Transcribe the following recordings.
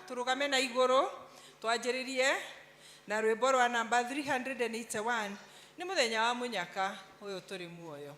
Tũrũgame na igũrũ, twanjĩrĩrie na rwĩmbo rwa namba 381, nĩ mũthenya wa mũnyaka ũyũ tũrĩ muoyo.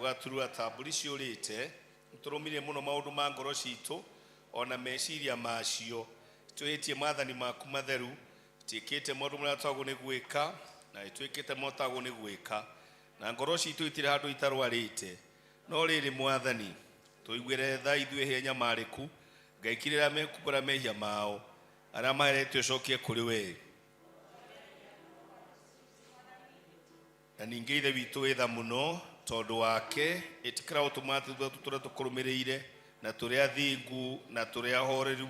Tũgaturura ta mbũri ciũrĩte. Nĩtũrũmirie mũno maũndũ ma ngoro citũ ona meciria macio. Twĩhĩtie maathani maku matheru, twĩkĩte maũndũ marĩa twagwo nĩ gwĩka na twĩkĩte marĩa twagwo nĩ gwĩka, na ngoro citũ itirĩ handũ itarwarĩte. No rĩrĩ Mwathani, tũiguĩre tha ithuĩ hĩa nyamarĩku, Ngai kirĩra mekumbũra mehia mao, arĩa maherete ũcokie kũrĩ we. Na ningĩ Ithe witũ wĩ tha mũno, tondũ wake ĩtĩkĩra gũtũma atĩ tũtũre tũkũrũmĩrĩire na tũrĩ athingu na tũrĩ ahoreru,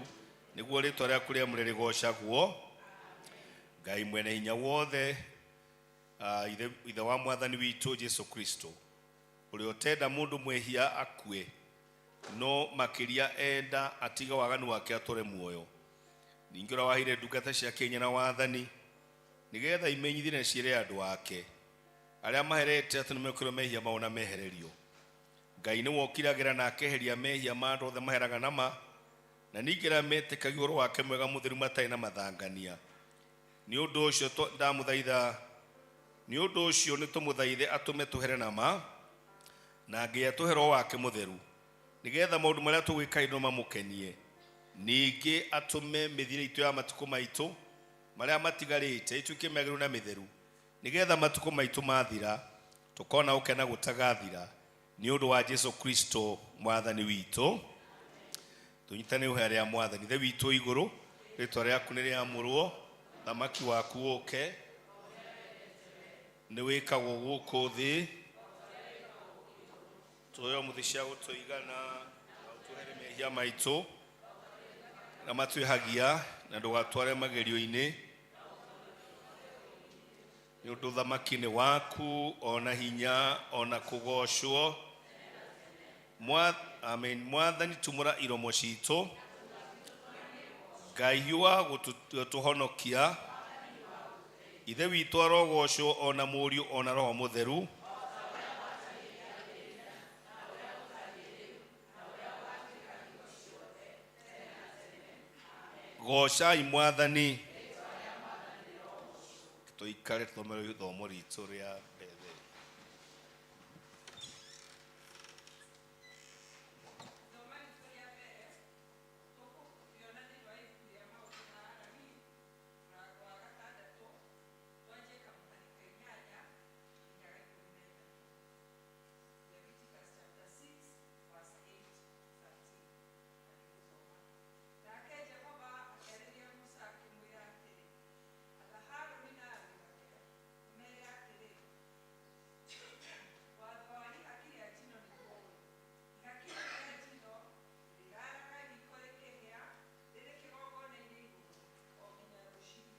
nĩguo rĩtwa rĩaku rĩamũre rĩgocagwo. Ngai mwene hinya wothe, ithe wa Mwathani witũ Jesu Kristo, ũrĩa ũtenda mũndũ mwĩhia akue, no makĩria enda atige waganu wake atũre muoyo. Ningĩ ũrĩa waheire ndungata ciake hinya na wathani, nĩgetha imenyithie na ciĩre andũ ake arĩa maherete atĩ nĩmekũrwo mehia mao na mehererio. Ngai nĩ wokire na akeheria mehia ma andũ othe maheraga nama, na ningĩ arĩa metĩkagia ũhoro wake mwega mũtheru matarĩ na mathangania. Nĩ ũndũ ũcio ndamũthaitha, nĩ ũndũ ũcio nĩ tũmũthaithe atũme tũhere nama, na Ngai atũhe Roho wake mũtheru, nĩgetha maũndũ marĩa tũgwĩka no mamũkenie. Ningĩ atũme mĩthiĩre itũ ya matukũ maitũ marĩa matigarĩte ĩtuĩke mĩagĩrĩru na mĩtheru, nĩgetha matukũ maitũ mathira tũkona gũkena gũtagathira, nĩ ũndũ wa Jesu Kristo Mwathani witũ. Tũnyitane ũhea rĩa Mwathani. Ithe witũ igũrũ, rĩtwa rĩaku nĩ rĩamũrwo, thamaki waku ũke, nĩ wĩkagwo gũkũ thĩ. Tũheo mũthĩ cia gũtũigana, na ũtũhere mehia maitũ na matwĩhagia, na ndũgatware magerio-inĩ, nĩ ũndũ thamaki nĩ waku, ona hinya, ona kũgocwo. Amen. Mwathani tumũra iromo citũ, Ngai hiũha gũtũhonokia. Ithe witũ arogocwo, ona Mũriũ, ona Roho Mũtheru. Gocai Mwathani. Tũikare tũthome ithomo ritũ rĩa mbere. Ithoma ritũ rĩa mbere tũkũrĩona thĩinĩ wa ibuku rĩa Maũndũ ma Alawii, mũrango wa gatandatũ, twanjie kamũhari ka 8 nginya ga 13. Leviticus chapter 6 verse 8 to 13. Na nĩngũthoma. Nake Jehova akĩarĩria Musa akĩmwĩra atĩrĩ, atha Harũni na ariũ ake, ũmeere atĩrĩ, watho wa ihaki rĩa njino nĩguo ũyũ: ihaki rĩu rĩa njino rĩrĩraaraga riiko rĩkĩhĩa rĩrĩ kĩgongona-inĩ igũrũ o nginya rũciinĩ,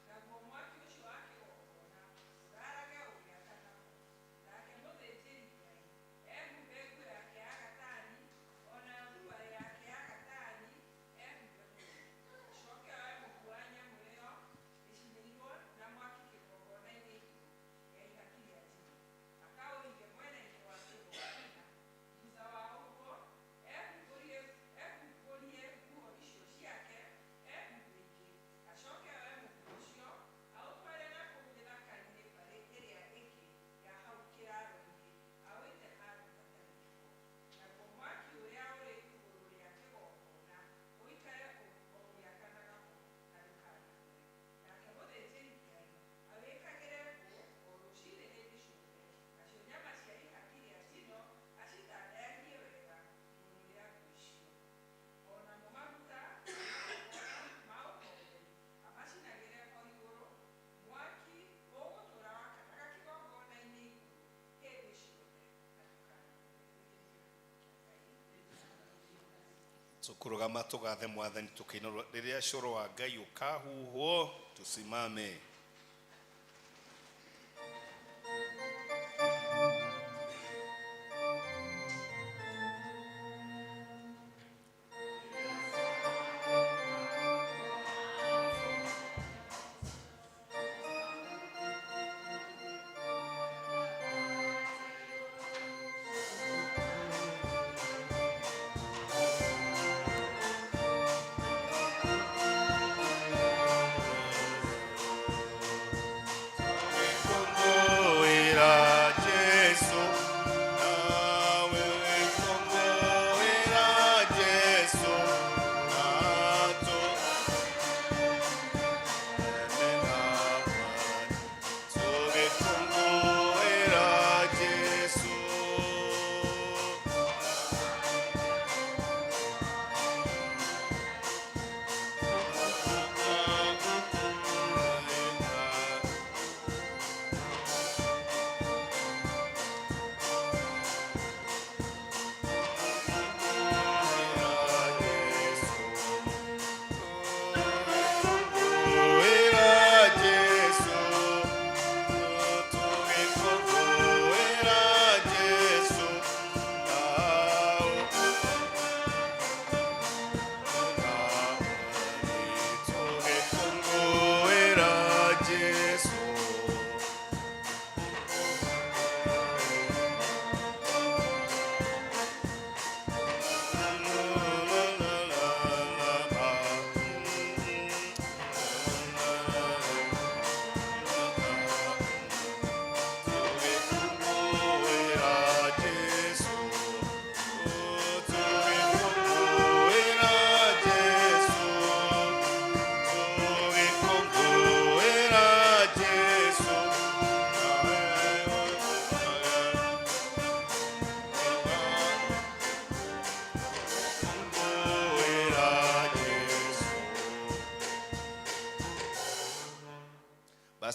naguo mwaki ũcio wa kĩgongona ũraarage ũgĩakanaga. Nake mũthĩnjĩri-Ngai ehumbe nguo yake ya gatani, ona thuruarĩ yake ya gatani ehumbe mũtwe. Acoke oe mũhu wa nyamũ ĩyo ĩcinĩirwo na mwaki kĩgongona-inĩ igũrũ rĩa ihaki rĩa njino, akaũringe mwena-inĩ wa kĩgongona. Thutha wa ũguo ehumbũrie nguo icio ciake, ehumbe ingĩ. Acoke oe mũhu ũcio aũtware na kũu gĩthaka-inĩ mbarĩ ĩrĩa ĩngĩ ya hau kĩraaro-inĩ, aũite handũ hatarĩ gĩko. Naguo mwaki ũrĩa ũrĩ igũrũ rĩa kĩgongona ũikare o ũgĩakanaga ho, na ndũkanahore. Nake mũthĩnjĩri-Ngai awĩkagĩre ngũ o rũciinĩ hĩndĩ ciothe, nacio nyama cia ihaki rĩa njino acitandayagie wega igũrũ rĩa ngũ icio. O namo maguta ma ũhoreri amacinagĩre ho igũrũ. Mwaki ũgũtũũra wakanaga kĩgongona-inĩ igũrũ hĩndĩ ciothe, na ndũkanahore. Gĩkĩ nĩkĩo kiugo kĩa Ngai. Tũkũrũgama tũgathe Mwathani tũkĩina rĩrĩa coro wa Ngai ũkahuhwo. Tusimame.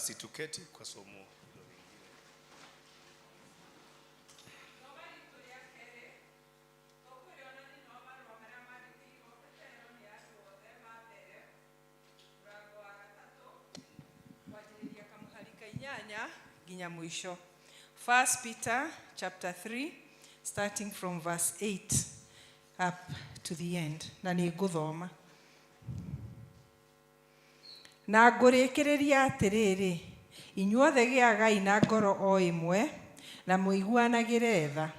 Basi tuketi kwa somo hilo lingine. Ithoma ritũ rĩa kerĩ tũkũrĩona thĩinĩ wa marũa marĩa mandĩkĩirwo Petero nĩ andũ othe ma mbere, mũrango wa gatatũ kwanjĩrĩria kamũhari ka inyanya nginya mũico. First Peter chapter 3, starting from verse 8 up to the end. Na nĩ ngũthoma. Na ngũrĩkĩrĩria atĩrĩrĩ, inyuothe gĩagai na ngoro o ĩmwe na mũiguanagĩre tha.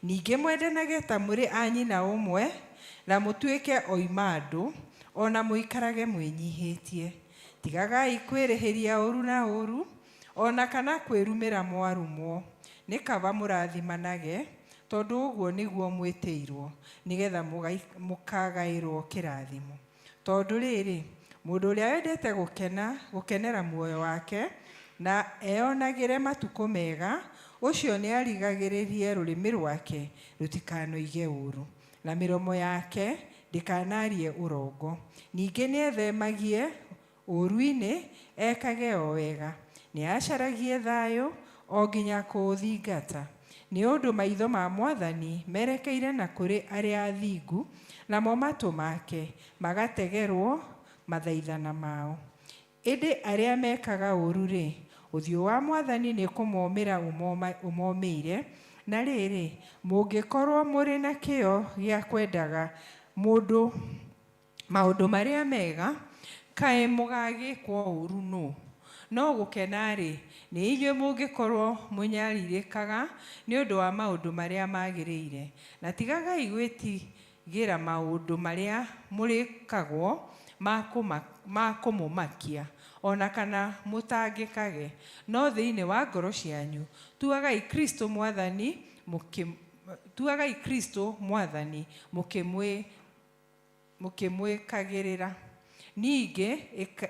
Ningĩ mwendanage ta mũrĩ a nyina ũmwe, na mũtuĩke oima andũ, o na mũikarage mwĩnyihĩtie. Tigagai kwĩrĩhĩria ũũru na ũũru, o na kana kwĩrumĩra mwarumwo. Nĩ kaba mũrathimanage, tondũ ũguo nĩguo mwĩtĩirwo, nĩgetha mũkagaĩrwo kĩrathimo. Tondũ rĩrĩ, mũndũ ũrĩa wendete gũkena, gũkenera muoyo wake, na eyonagĩre matukũ mega, ũcio nĩarigagĩrĩrie rũrĩmĩ rwake rũtikanoige ũũru, na mĩromo yake ndĩkanarie ũrongo. Ningĩ nĩethemagie ũũru-inĩ, ekage o wega. Nĩacaragie thayũ o nginya kũũthingata. Nĩ ũndũ maitho ma Mwathani merekeire na kũrĩ arĩa athingu, namo matũ make magategerwo mathaithana mao. Ĩndĩ arĩa mekaga ũũru-rĩ, ũthiũ wa Mwathani nĩ kũmomĩra ũmomĩire. Na rĩrĩ, mũngĩkorwo mũrĩ na kĩyo gĩa kwendaga mũndũ maũndũ marĩa mega, kaĩ mũgagĩkwo ũũru nũ? No gũkena-rĩ, nĩ inyuĩ mũngĩkorwo mũnyarirĩkaga nĩ ũndũ wa maũndũ marĩa magĩrĩire. Na tigagai gwĩtigĩra maũndũ marĩa mũrĩkagwo ma kũmũmakia, o na kana mũtangĩkage. No thĩinĩ wa ngoro cianyu, tuagai Kristo Mwathani, tuagai Kristo Mwathani mũkĩmwĩkagĩrĩra. Ningĩ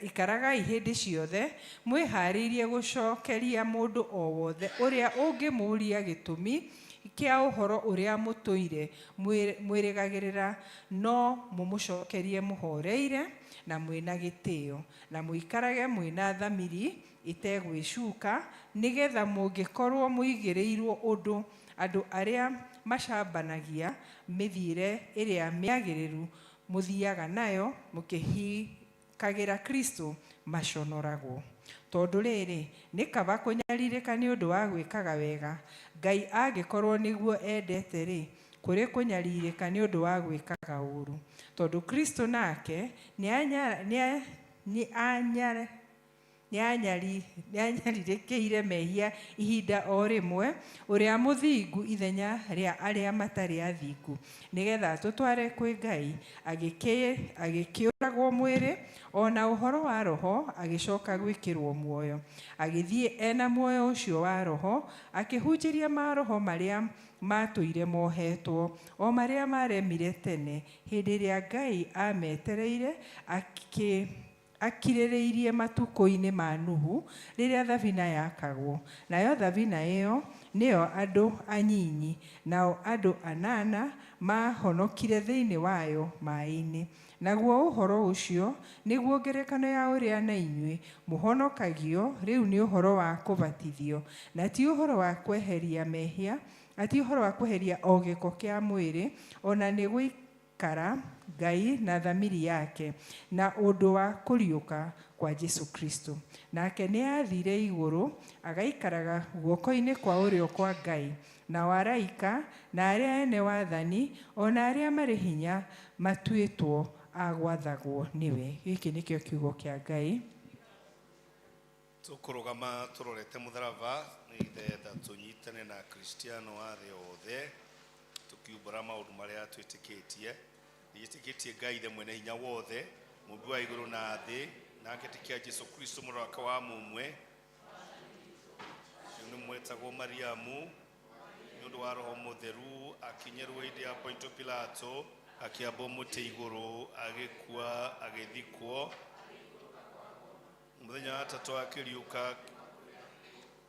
ikaragai hĩndĩ ciothe mwĩhaarĩirie gũcokeria mũndũ o wothe ũrĩa ũngĩmũũria gĩtũmi kĩa ũhoro ũrĩa mũtũire mwĩrĩgagĩrĩra, no mũmũcokerie mũhoreire na mwĩna gĩtĩo, na mũikarage mwĩna thamiri ĩtegwĩcuka, nĩgetha mũngĩkorwo mũigĩrĩirwo ũndũ, andũ arĩa macambanagia mĩthiĩre ĩrĩa mĩagĩrĩru mũthiaga nayo mũkĩhikagĩra Kristo maconoragwo. Tondũ rĩrĩ, nĩ kaba kũnyarirĩka nĩ ũndũ wa gwĩkaga wega, Ngai angĩkorwo nĩguo endete-rĩ, kũrĩ kũnyarirĩka nĩ ũndũ wa gwĩkaga ũũru. Tondũ Kristo nake nĩanyarirĩkĩire mehia ihinda o rĩmwe, ũrĩa mũthingu ithenya rĩa arĩa matarĩ athingu, nĩgetha atũtware kwĩ Ngai, agĩkĩũragwo mwĩrĩ, o na ũhoro wa roho agĩcoka gwĩkĩrwo muoyo. Agĩthiĩ ena muoyo ũcio wa roho, akĩhunjĩria maroho marĩa matũire mohetwo, o marĩa maremire tene, hĩndĩ ĩrĩa Ngai ametereire akirĩrĩirie matukũ-inĩ ma Nuhu, rĩrĩa thabina yakagwo. Nayo thabina ĩyo nĩyo andũ anyinyi, nao andũ anana mahonokire thĩinĩ wayo maĩ-inĩ. Naguo ũhoro ũcio nĩguo ngerekano ya ũrĩa na inyuĩ mũhonokagio rĩu nĩ ũhoro wa kũbatithio, na ti ũhoro wa kweheria mehia, na ti ũhoro wa kweheria o gĩko kĩa mwĩrĩ, o na nĩ gũikara Ngai na thamiri yake, na ũndũ wa kũriũka kwa Jesu Kristo. Nake nĩ aathire igũrũ, agaikaraga guoko-inĩ kwa ũrĩo kwa Ngai, nao araika na arĩa ene wathani o na arĩa marĩ hinya matuĩtwo a gwathagwo nĩwe. Gĩkĩ nĩkĩo kiugo kĩa Ngai. Tũkũrũgama tũrorete mũtharaba nĩgetha tũnyitane na Kristiano a thĩ yothe tũkiumbũra maũndũ marĩa twĩtĩkĩtie. Nĩtĩkĩtie Ngai Ithe mwene hinya wothe, mũmbi wa igũrũ na thĩ, na ngetĩkia Jesu Kristo mũrũ wake wa mũmwe, ũcio nĩ mwetagwo Mariamu, nĩ ũndũ wa Roho Mũtheru, akinyĩrwo hĩndĩ ya Pontio Pilato, akĩambwo mũtĩ igũrũ, agĩkua, agĩthikwo. Mũthenya wa gatatũ akĩriũka,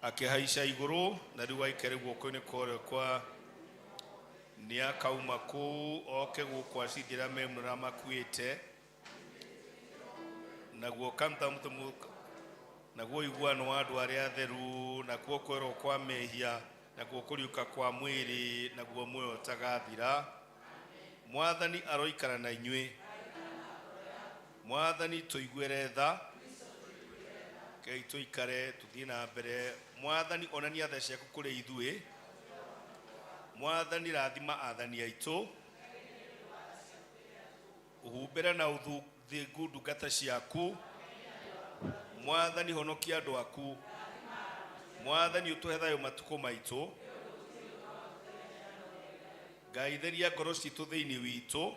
akĩhaica igũrũ, na rĩu aikare guoko-inĩ kwa ũrĩo kwa nĩ akauma kũu oke gũkũ acithĩra me mũno na makuĩte. Naguo kanitha Naguo ũiguano wa andũ arĩa atheru, nakuo kwerwo kwa mehia, nakuo kũriũka kwa mwĩrĩ, naguo muoyo ũtagathira. Mwathani aroikara na inyuĩ. Mwathani tũiguĩre tha. Ngai tũikare tũthiĩ na mbere. Mwathani onania tha ciaku kũrĩ ithuĩ. Mwathani rathima athani aitũ. Ũhumbĩre na ũthingu ndungata ciaku. Mwathani honokia andũ aku. Mwathani ũtũhe thayũ matukũ maitũ. Ngai theria ngoro citũ thĩinĩ witũ.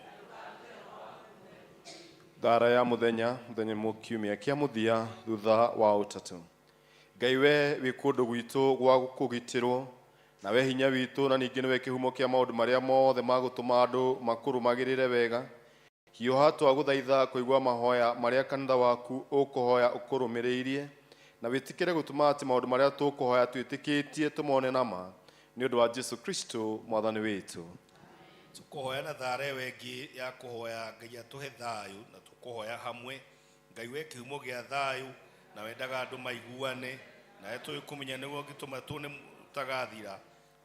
Thara ya muthenya muthenya mu kiumia kia muthia thutha wa utatu. Ngai we wi kundu gwitu gwa kugitirwo na we hinya witu na ningi niwe kihumo kia maundu maria mothe ma gutuma andu makurumagirire wega. Hiuha twaguthaitha kuigua mahoya maria kanitha waku ukuhoya ukurumiriirie na witikire gutuma ati maundu maria tukuhoya twitikitie tumone nama ni undu wa Jesu Kristo mwathani witu. Tukuhoya na thara ĩyo ĩngĩ ya kũhoya Ngai atũhe thayũ, na tũkũhoya hamwe. Ngai we kĩhumo gĩa thayũ na wendaga andũ maiguane, nawe tũĩ kũmenya nĩguo ũngĩtũma tuone ũtagathira.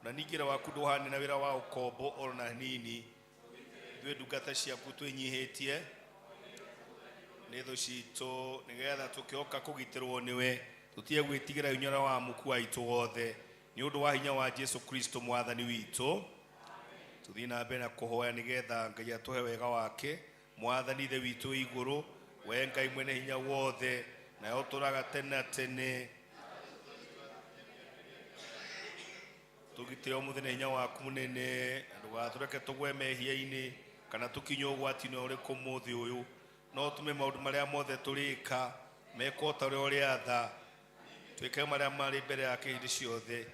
Na ningĩ wĩra waku ndũhane na wĩra wa ũkombo ona nini. Ithuĩ ndungata ciaku twĩnyihĩtie nĩ thũ citũ, nĩgetha tũkĩhoka kũgitĩrwo nĩwe, tũtige gwĩtigĩra hinya ũrĩa wa mũku waitũ wothe, nĩ ũndũ wa hinya wa Jesu Kristo mwathani witũ. Tuthiĩ na mbere na kũhoya nĩgetha Ngai atũhe wega wake. Mwathani Ithe witũ wĩ igũrũ, we Ngai mwene hinya wothe, nawe ũtũũraga tene na tene, tũgitĩre ũmũthĩ na hinya waku mũnene, na ndũgatũreke tũgwe mehia-inĩ kana tũkinye ũgwati-inĩ ũrĩkũ ũmũthĩ ũyũ. No tũme maũndũ marĩa mothe tũrĩka mekwo ta ũrĩa ũrĩatha, twĩke marĩa marĩ mbere yake hĩndĩ ciothe,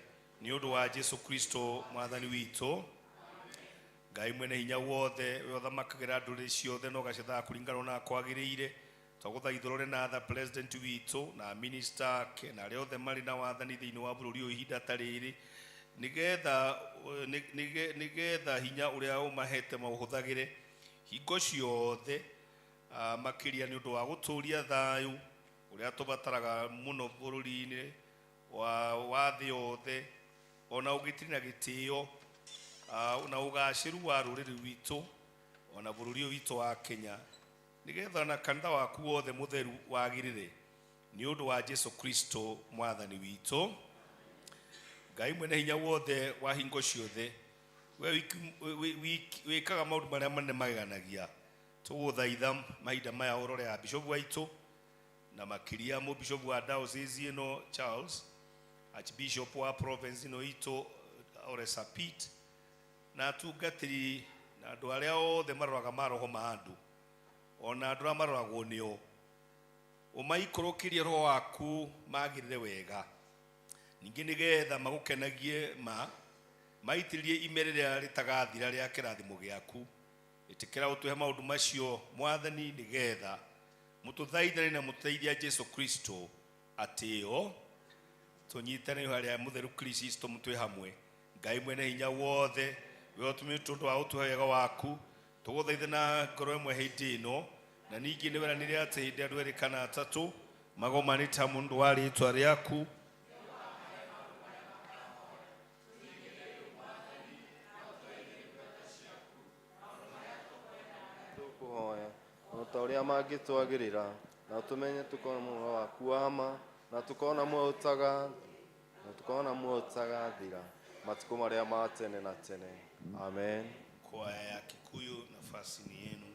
nĩ ũndũ wa Jesu Kristo mwathani witũ. Ngai mwene hinya wothe, we ũthamakagĩra ndũrĩrĩ ciothe na ũgacethaga kũringana na kwagĩrĩire, twagũthaitha ũrore na tha president witũ na minister ake na arĩa othe marĩ na wathani thĩinĩ wa bũrũri ũyũ ihinda ta rĩrĩ, nĩgetha hinya ũrĩa ũmahete maũhũthagĩre hingo ciothe, makĩria nĩ ũndũ wa gũtũũria thayũ ũrĩa tũbataraga mũno bũrũri-inĩ wa thĩ yothe, ona ũgitĩri na gĩtĩo, na ũgacĩru wa rũrĩrĩ rwitũ ona bũrũri ũyũ witũ wa Kenya, nĩgetha na kanitha waku wothe mũtheru wagĩrĩre, nĩ ũndũ wa Jesu Kristo mwathani witũ. Ngai mwene hinya wothe wa hingo ciothe, we wĩkaga maũndũ marĩa manene mageganagia, tũgũthaitha mahinda maya ũrore ya bishop waitũ na makĩria mũbishop wa diocese ĩno Charles, archbishop wa province ĩno itũ Ole Sapit, na atungatĩri na andũ arĩa othe maroraga maroho ma andũ ona andũ arĩa maroragwo nĩo, ũmaikũrũkĩrie roho waku magĩrĩre wega, ningĩ nĩgetha magũkenagie ma maitĩrĩrie ime rĩrĩa rĩtagathira rĩa kĩrathimo gĩaku. Ĩtĩkĩra ũtũhe maũndũ macio mwathani, nĩgetha mũtũthaithane na mũtũteithia Jesu Kristo atĩo tũnyitane harĩa mũtheru Kristo mũtwĩ hamwe. Ngai mwene hinya wothe, we ũtũmĩte ũndũ wa ũtũhe wega waku, tũgũthaithe na ngoro ĩmwe hĩndĩ ĩno, na ningĩ nĩ weranire atĩ hĩndĩ andũ erĩ kana atatũ magomanĩte hamwe nĩ ũndũ wa rĩĩtwa rĩaku, Tũkũhoya o ta ũrĩa mangĩtwagĩrĩra, na tũmenye tũkorwo muoyo waku wa ma, na tũkona muoyo ũtagathira matukũ marĩa ma tene na tene. Amen. Kwaya ya Kikuyu, nafasi ni yenu.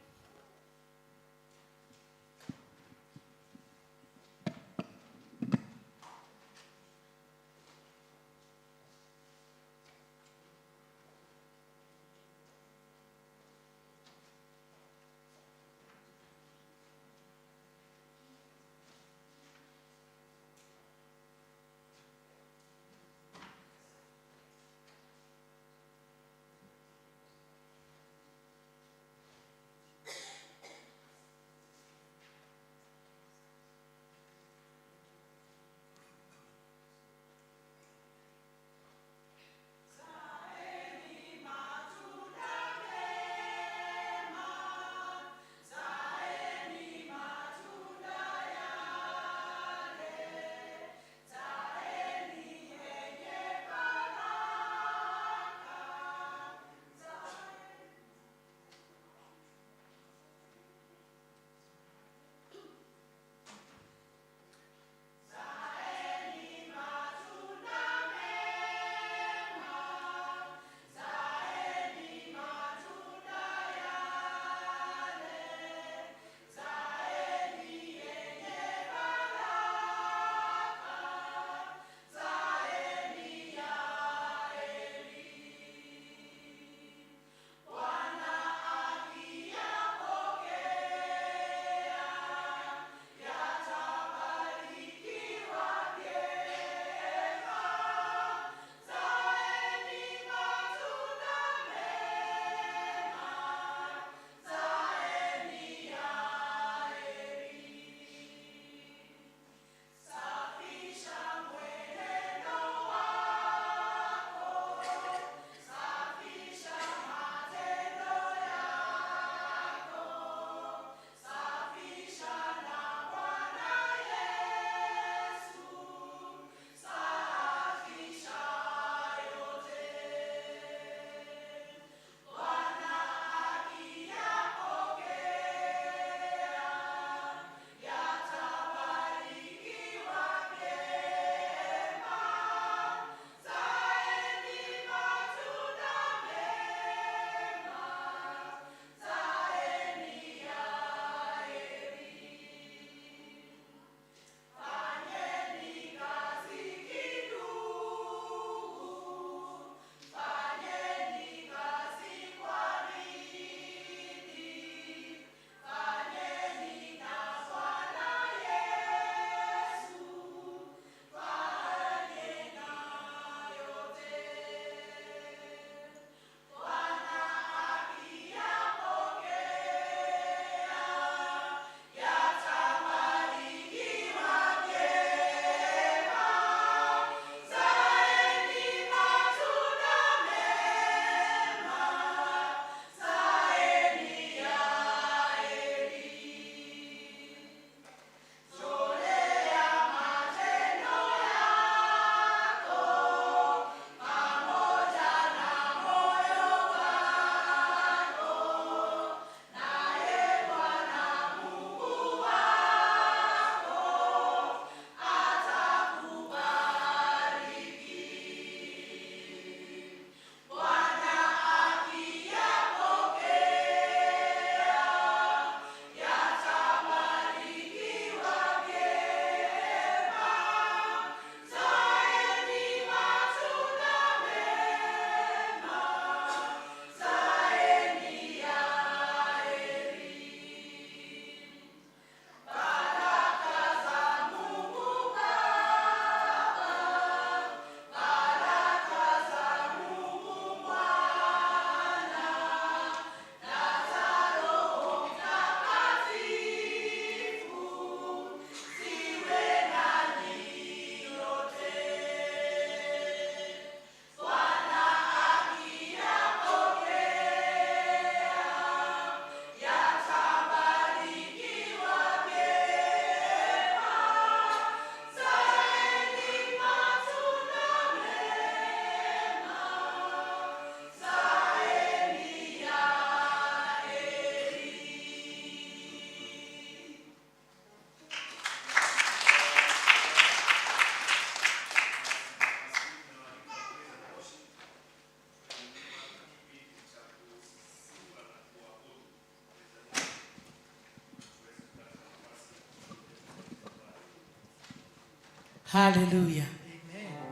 Haleluya.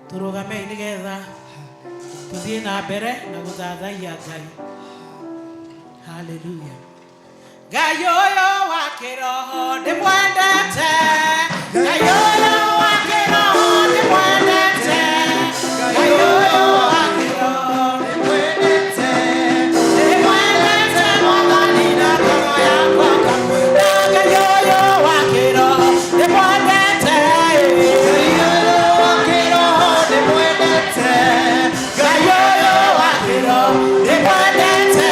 Tũrũgamei nĩgetha tũthiĩ na mbere na gũthathaiya Ngai. Haleluya. Ngai ũyũ wa kĩroho ndĩmwendete. Ngai ũyũ wa kĩroho ndĩmwendete. Ngai ũyũ wa kĩroho ndĩmwendete. Ndĩmwendete Mwathani na ngoro yakwa ngamwenda. Ngai ũyũ wa kĩroho ndĩmwendete. Ngai ũyũ wa kĩroho ndĩmwendete. Ngai ũyũ wa kĩroho ndĩmwendete.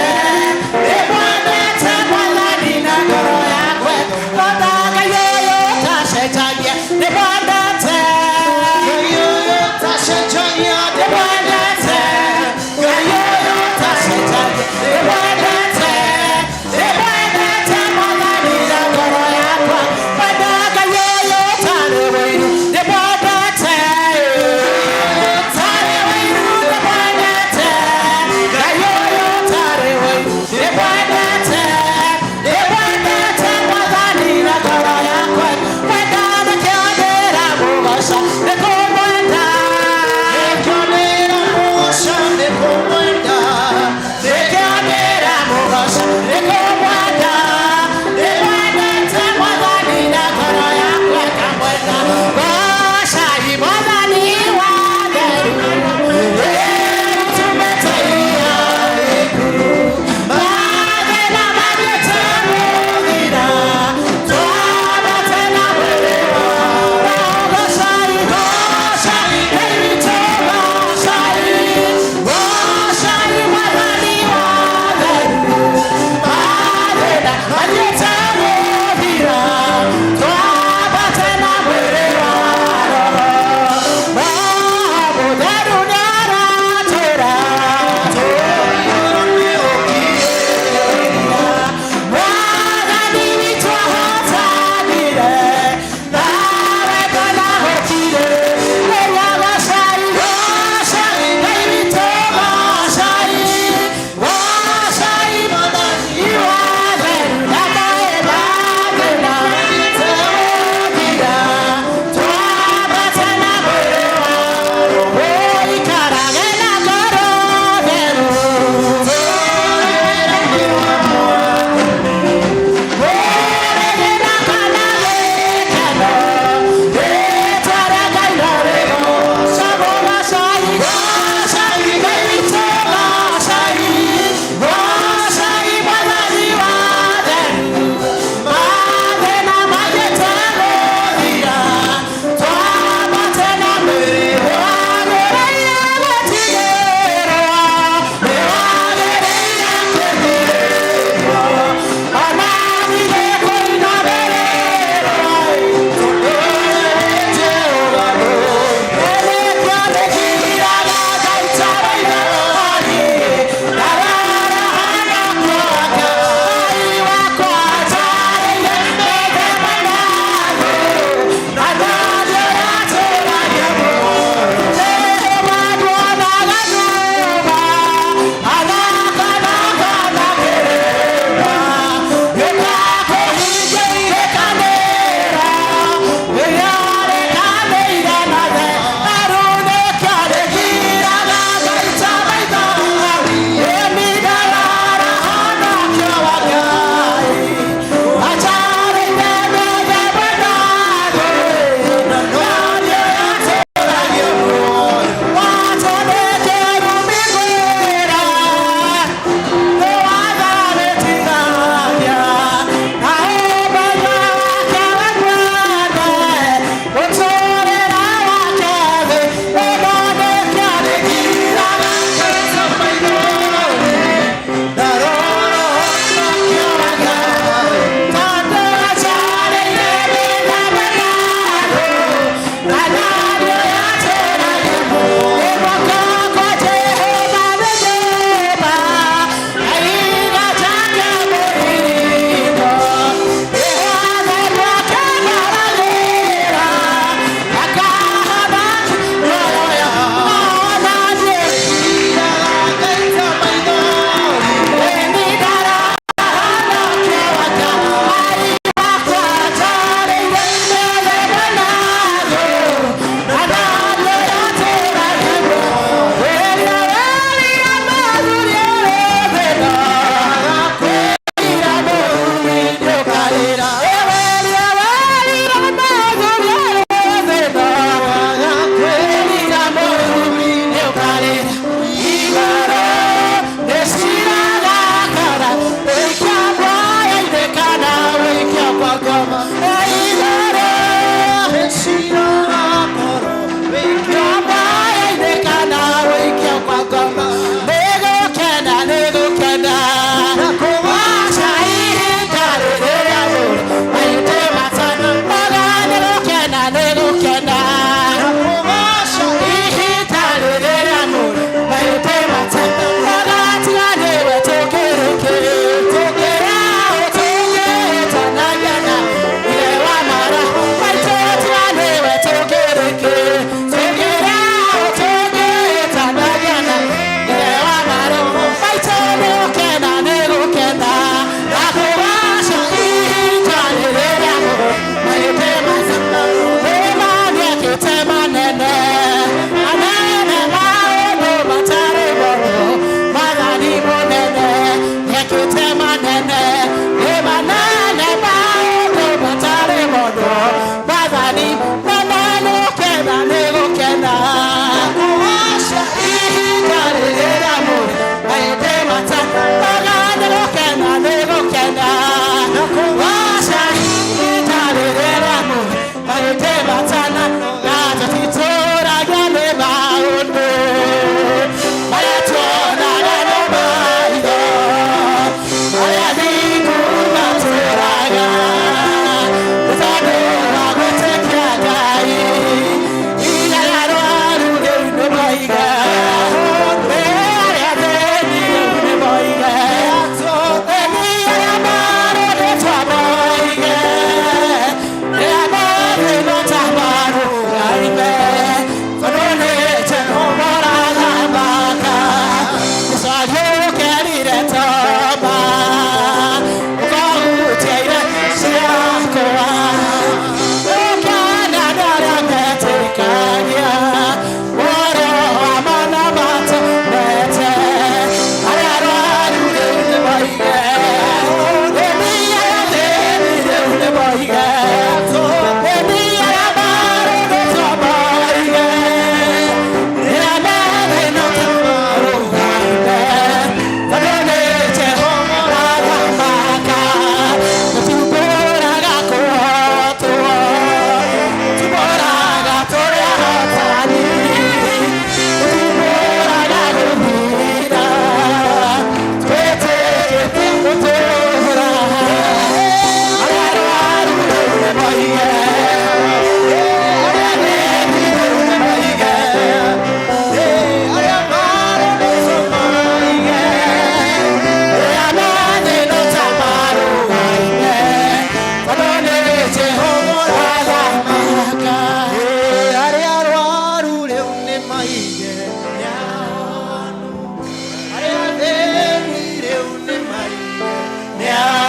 Ndĩmwendete Mwathani na ngoro yakwa. Kona Ngai ũyũ ũtacenjagia.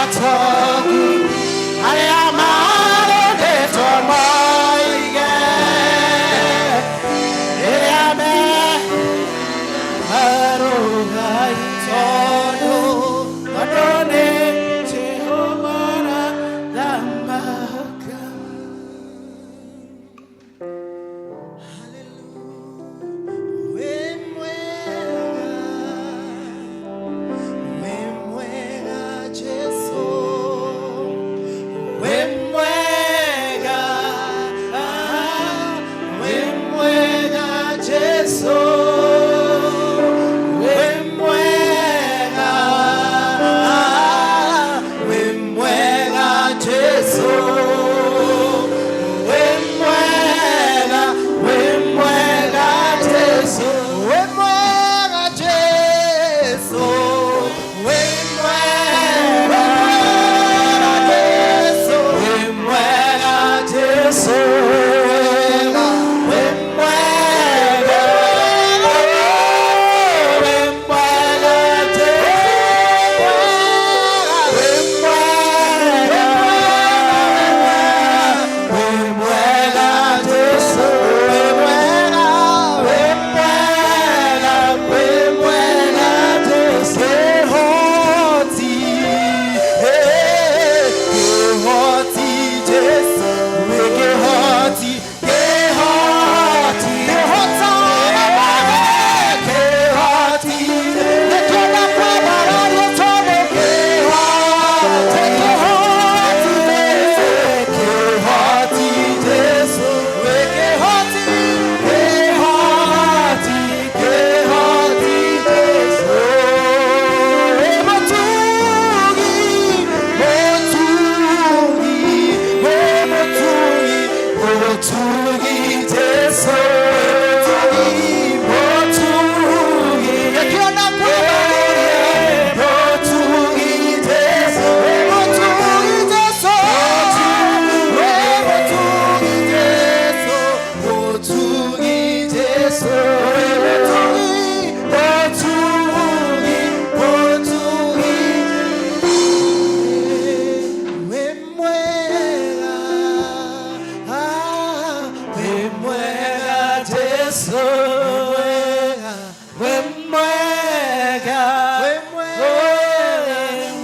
atongu arĩa marũndĩtwo moige rĩrĩa me marũgai tondũ tondũ nĩ Jehova arathamaka. Wĩ mwega, wĩ mwega Jesũ, wĩ mwega, ah, wĩ mwega Jesũ, wĩ mwega, ah, wĩ mwega Jesũ, wĩ mwega, wĩ mwega Jesũ, wĩ mwega Jesũ, wĩ mwega Jesũ, wĩ mwega Jesũ, wĩ mwega, wĩ mwega Jesũ, wĩ mwega, wĩ mwega Jesũ, wĩ mwega, wĩ mwega, wĩ mwega Jesũ. Kĩhoti, kĩhoti Jesũ, wĩ kĩhoti, kĩhoti, kĩhoti, nĩkĩona kwambarario tondũ kĩhoti, kĩhoti Jesũ, kĩhoti Jesũ, wĩ kĩhoti, kĩhoti, kĩhoti Jesũ. Wĩ mũtugi, mũtugi, wĩ mũtugi, mũtugi Jesũ, mũtugi, nĩkĩona kwambarario mũtugi Jesũ, wĩ mũtugi Jesũ, wĩ mũtugi Jesũ, mũtugi Jesũ, wĩ mũtugi, mũtugi, mũtugi wĩ mwega, ah, wĩ mwega Jesũ, wĩ mwega,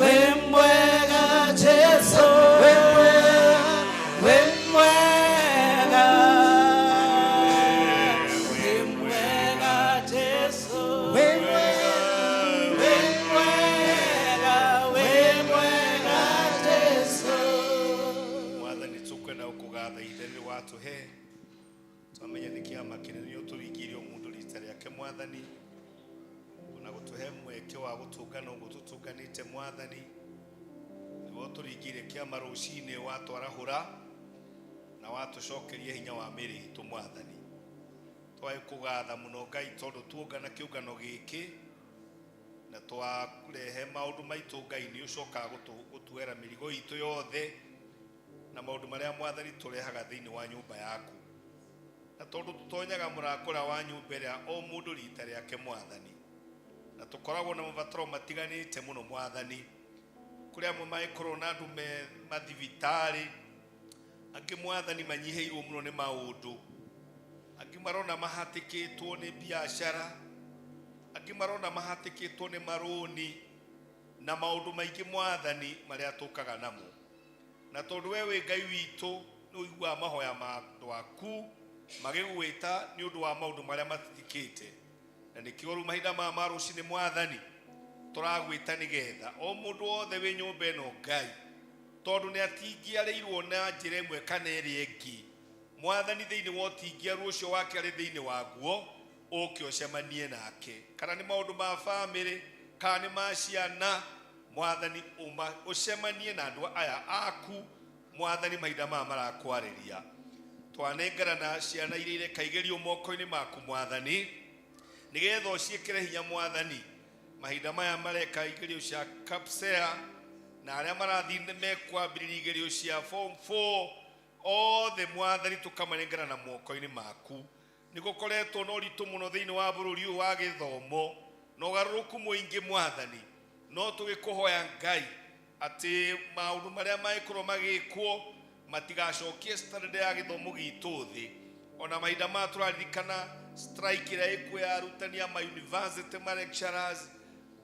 wĩ mwega Jesũ, wĩ mwega, wĩ mwega, wĩ mwega Jesũ, wĩ mwega, wĩ mwega, wĩ mwega Jesũ. Mwathani tũkwenda gũkũgatha ihinda rĩrĩ watũhe twamenya nĩ kĩama kĩnene nĩ ũtũringĩire mũndũ rita rĩake Mwathani, ona gũtũhe mweke wa gũtũngana ũguo tũtũnganĩte Mwathani, nĩwe ũtũringĩire kĩama rũcinĩ watwarahũra na watũcokeria hinya wa mĩĩrĩ itũ Mwathani. Twagĩkũgatha mũno Ngai tondũ tuongana kĩũngano gĩkĩ na twarehe maũndũ maitũ Ngai nĩ ũcokaga gũtuoera mĩrigo itũ yothe na maũndũ marĩa Mwathani tũrehaga thĩinĩ wa nyũmba yaku, na tondũ tũtonyaga mũrakũra wa nyũmba ĩrĩa o mũndũ rita rĩake Mwathani, na tũkoragwo na mabataro matiganĩte mũno Mwathani. Kũrĩ amwe mangĩkorwo na andũ me mathibitarĩ, angĩ Mwathani manyihĩirwo mũno nĩ maũndũ, angĩ marona mahatĩkĩtwo nĩ biacara, angĩ marona mahatĩkĩtwo nĩ marũni na maũndũ maingĩ Mwathani marĩa tũkaga namo. Na tondũ we wĩ Ngai witũ nĩ ũiguaga mahoya ma andũ aku magĩgwĩta nĩ ũndũ wa maũndũ marĩa matitikĩte, na nĩkĩo rĩu mahinda maya ma rũcinĩ Mwathani tũragwĩta nĩgetha o mũndũ wothe wĩ nyũmba ĩno Ngai, tondũ nĩ atingiarĩirwo na njĩra ĩmwe kana ĩrĩa ĩngĩ Mwathani, thĩinĩ wa ũtingiaru ũcio wake arĩ thĩinĩ waguo ũke ũcemanie nake, kana nĩ maũndũ ma bamĩrĩ kana nĩ ma ciana Mwathani, ũcemanie na andũ aya aku Mwathani mahinda maya marakwarĩria. Twanengerana ciana iria irekaigerio moko-inĩ maku Mwathani, nĩgetha ũciĩkĩre hinya Mwathani mahinda maya mareka igerio cia KPSEA na arĩa marathiĩ mekwambĩrĩria igerio cia form 4 othe Mwathani tũkamanengerana moko-inĩ maku. Nĩ gũkoretwo na ũritũ mũno thĩinĩ wa bũrũri ũyũ wa gĩthomo na ũgarũrũku mũingĩ Mwathani, no tũgĩkũhoya Ngai Atĩ maũndũ marĩa mangĩkorwo magĩkwo matigacokie standard ya gĩthomo gitũ thĩ. Ona mahinda maya tũraririkana strike ĩrĩa ĩkuo ya arutani a ma university, ma lecturers.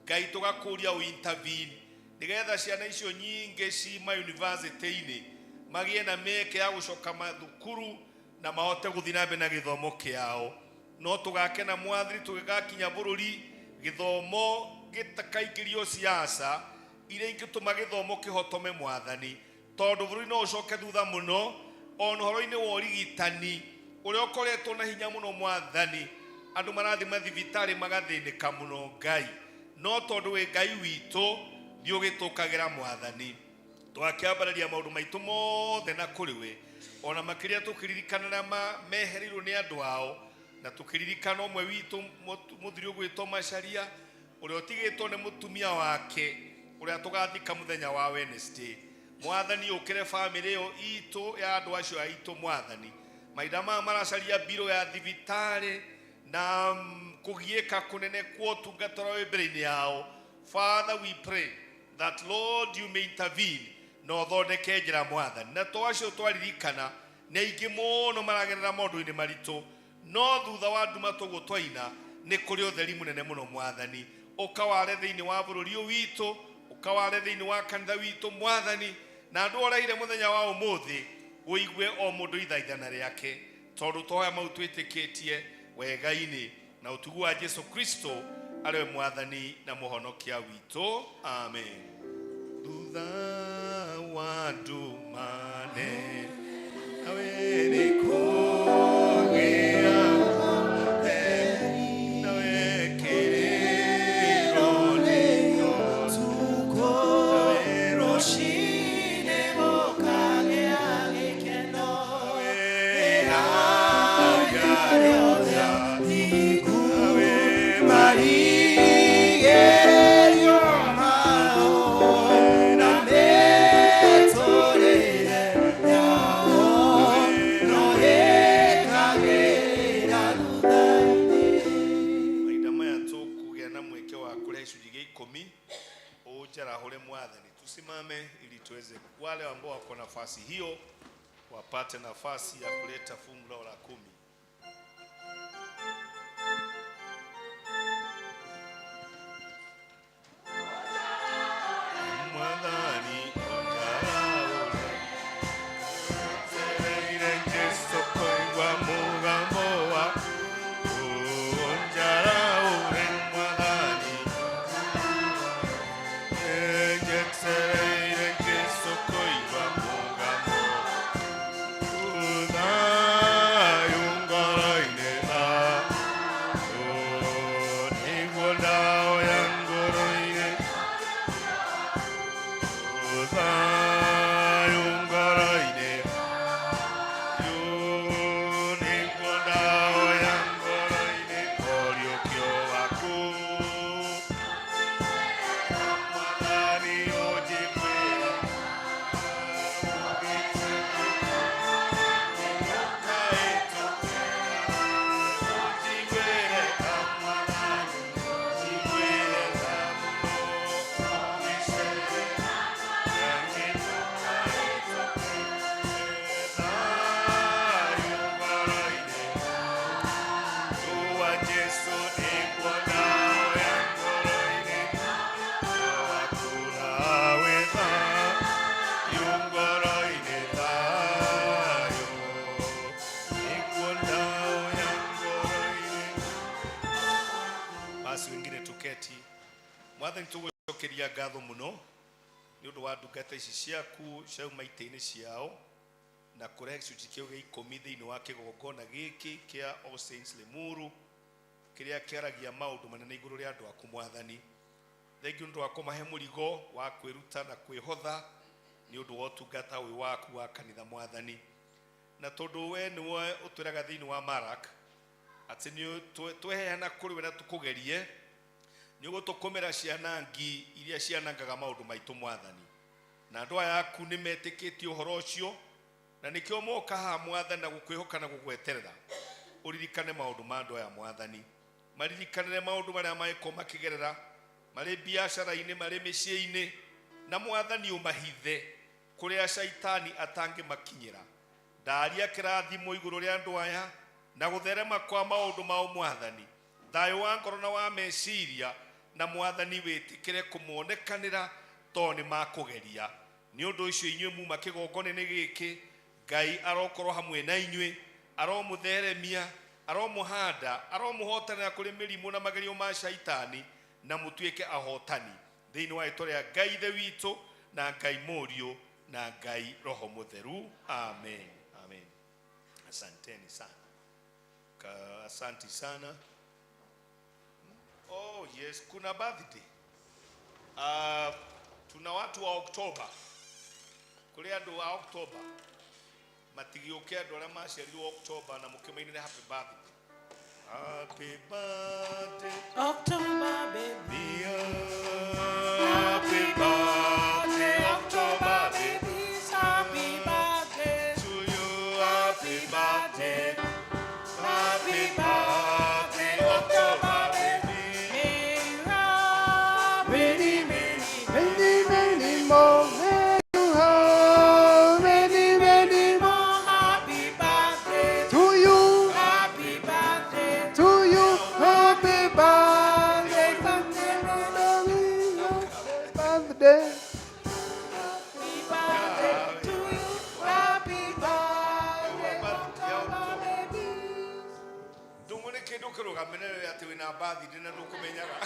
Ngai, tũgakũria ũ intervene nĩgetha ciana icio nyingĩ ci ma university-inĩ magĩe na mĩeke ya gũcoka mathukuru na mahote gũthiĩ na mbere na gĩthomo kĩao. No tũgakena, Mwathani, tũgĩgakinya bũrũri gĩthomo gĩtakaingĩrio siasa iria ingĩtũma gĩthomo kĩhotome, Mwathani, tondũ bũrũri no ũcoke thutha mũno ona ũhoro-inĩ wa ũrigitani ũrĩa ũkoretwo na hinya mũno. Mwathani, andũ marathiĩ mathibitarĩ magathĩnĩka mũno. Ngai, no tondũ wĩ Ngai witũ, thiĩ ũgĩtũkagĩra. Mwathani, twakĩambararia maũndũ maitũ mothe na kũrĩ we, ona makĩria tũkĩririkana arĩa mehereirwo nĩ andũ ao, na tũkĩririkana ũmwe witũ mũthuri ũgwĩtwo Macaria, ũrĩa ũtigĩtwo nĩ mũtumia wake, ũrĩa tũgathika mũthenya wa Wednesday. Mwathani, ũkĩre bamĩrĩ ĩyo itũ ya andũ acio aitũ. Mwathani, mahinda maya maracaria mbirũ ya thibitarĩ na kũgiĩka kũnene kwa ũtungata ũrĩa wĩ mbere-inĩ yao. Father, we pray that, Lord, you may intervene na ũthondeke njĩra, Mwathani. Na to acio twaririkana, nĩ aingĩ mũno maragerera maũndũ-inĩ maritũ, no thutha wa nduma tũguo twaina nĩ kũrĩ ũtheri mũnene mũno. Mwathani, ũkaware thĩinĩ wa bũrũri ũyũ witũ, ũkaware thĩinĩ wa kanitha witũ, Mwathani, na andũ oreire mũthenya wa ũmũthĩ, ũigue o mũndũ ithaithana rĩake, tondũ twoya mau twĩtĩkĩtie wega-inĩ na ũtugu wa Jesu Kristo, arĩwe Mwathani na Mũhonokia witũ. Amen. Thutha wa ndumane nawe nĩ kũgĩa nawe kĩrĩro nĩkĩo nawe Rũcinĩ gũkagĩa gĩkeno. Nawe Marigerio mao na mĩtũrĩre yao no ĩkagĩra thutha-inĩ. Mahinda maya tũkũgĩa na mweke wa kũrĩa gĩcunjĩ gĩa 10, ũnjarahũre, Mwathani. Tusimame ili tuweze, wale ambao wako nafasi hiyo wapate nafasi ya kuleta fungu lao la 10. Mwathani, ũnjarahũre. Etereire Jesu kũigua mũgambo waku. Ũnjarahũre, Mwathani. Njetereire Jesu kũigua mũgambo. Thayũ ngoro-inĩ, thayũ nĩguo ndaoya ngoro-inĩ. Thayũ ngoro-inĩ, nĩguo ndaoya ngoro-inĩ, ũriũkio waku. Mwathani, ũnjĩkwĩra Jesu nĩguo ndaoya ngoro-inĩ wakuna wetha yungoro-inĩ, thayũ nĩguo ndaoya ngoro-inĩ. Basi wengine tuketi. Mwathani, tũgũcokeria ngatho mũno nĩ ũndũ wa ndungata ici ciaku ciauma itĩ-inĩ ciao na kũrehe gĩcunjĩ kĩu gĩa 10 thĩinĩ wa kĩgongona gĩkĩ kĩa All Saints Limuru, kĩrĩa kĩaragia maũndũ manene igũrũ rĩa andũ aku. Mwathani, thengiũ nĩ ũndũ wa kũmahe mũrigo wa kwĩruta na kwĩhotha nĩ ũndũ wa ũtungata ũyũ waku wa kanitha. Mwathani, na tondũ we nĩwe ũtwĩraga thĩinĩ wa Marak atĩ nĩ tweheana kũrĩ we na tũkũgerie, nĩ ũgũtũkũmĩra ciana ngi iria cianangaga maũndũ maitũ. Mwathani, na andũ aya aku nĩ metĩkĩtie ũhoro ũcio, na nĩkĩo moka haha, Mwathani, na gũkwĩhoka na gũgweterera. Ũririkane maũndũ ma andũ aya, Mwathani. Maririkanĩre maũndũ marĩa mangĩkorwo makĩgerera marĩ biacara-inĩ, marĩ mĩciĩ-inĩ. Na Mwathani ũmahithe kũrĩa caitani atangĩmakinyĩra. Ndaria kĩrathimo igũrũ rĩa andũ aya na gũtherema kwa maũndũ mao Mwathani, thayũ wa ngoro na wa meciria, na Mwathani wĩtĩkĩre kũmonekanĩra tondũ nĩ makũgeria. Nĩ ũndũ ũcio inyuĩ muma kĩgongona-inĩ gĩkĩ, Ngai arokorwo hamwe na inyuĩ, aromũtheremia, aromũhanda, aromũhotanĩra kũrĩ mĩrimũ na magerio ma caitani, na mũtuĩke ahotani thĩinĩ wa rĩtwa rĩa Ngai Ithe witũ na Ngai Mũriũ na Ngai Roho Mũtheru. Amen, amen. Asanteni sana. Asanti sana. Oh yes, kuna birthday. Tuna watu wa Oktoba. Kũrĩ andũ a Oktoba matigĩũke, andũ arĩa maciarirwo Oktoba, na mũkĩmainĩre happy birthday. Happy birthday, October baby. Dear. Happy birthday, October baby. Babies, happy birthday. To you. Happy birthday, happy birthday, October baby. May you have many, many, Many, many more. May you have many, many more. more happy birthday. To you, Happy birthday. to you, happy birthday, birthday. Happy birthday to you. Happy birthday, October babies. Ndung'u nĩ kĩndũ kĩrũgamĩrĩre atĩ wĩna birthday na ndũkũmenyaga.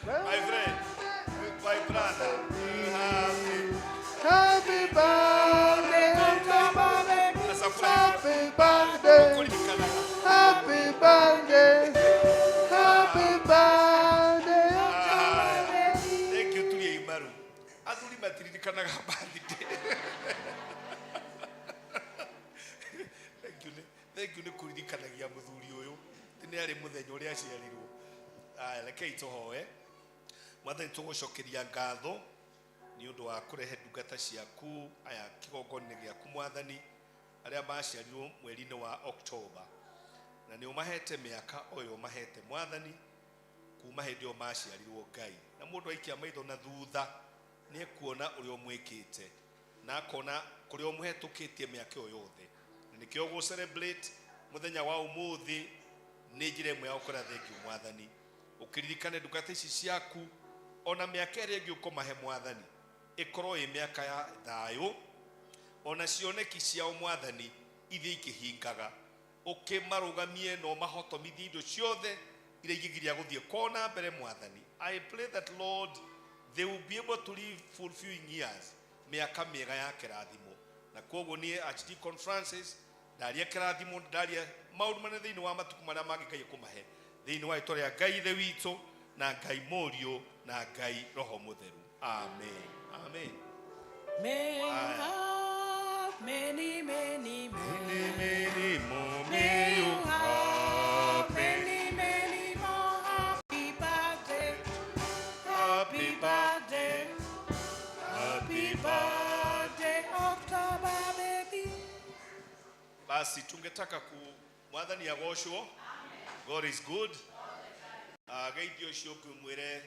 My friend, my brother, happy Happy birthday, October babies. happy birthday, kũririkanaga. Happy birthday, happy birthday. Thank you. Turie imaru, athuri matiririkanaga birthday. Thank you, thank you nĩ kũririkanagia mũthuri ũyũ atĩ nĩ arĩ mũthenya ũrĩa aciarirwo. Aya, rekei tũhoe. Mwathani, tũgũcokeria ngatho nĩ ũndũ wa kũrehe ndungata ciaku aya kĩgongona-inĩ gĩaku, Mwathani, arĩa maciarirwo mweri-inĩ wa Oktoba, na nĩ ũmahete mĩaka o ĩyo ũmahete, Mwathani, kuma hĩndĩ ĩyo maciarirwo. Ngai, na mũndũ aikia maitho na thutha nĩ ekuona ũrĩa ũmwĩkĩte na akona kũrĩa ũmũhetũkĩtie mĩaka ĩyo yothe, na nĩkĩo gũ celebrate mũthenya wa ũmũthĩ nĩ njĩra ĩmwe ya gũkora thengiũ. Mwathani, ũkĩririkane ndungata ici ciaku, ona mĩaka ĩrĩa ĩngĩ ũkũmahe, Mwathani, ĩkorwo ĩ mĩaka ya thayũ, ona cioneki ciao, Mwathani, ithiĩ ikĩhingaga. Ũkĩmarũgamie na ũmahotomithie indo ciothe iria ingĩgiria gũthiĩ kona mbere. Mwathani, I pray that, Lord, they will be able to live fulfilling years, mĩaka mĩega ya kĩrathimo. Na koguo niĩ Archdeacon Francis ndaria kĩrathimo, ndaria maũndũ manene thĩinĩ wa matukũ marĩa mangĩ Ngai ekũmahe, thĩinĩ wa rĩtwa rĩa Ngai Ithe witũ na Ngai Mũriũ na Ngai Roho Mũtheru. Amen, amen. May you have many, many, many. Many more. May you have many, many more happy birthday. Happy birthday. Happy birthday, October baby. Basi tungetaka ku Mwathani agocwo. God is good. Geithio ũcio ngĩmwĩre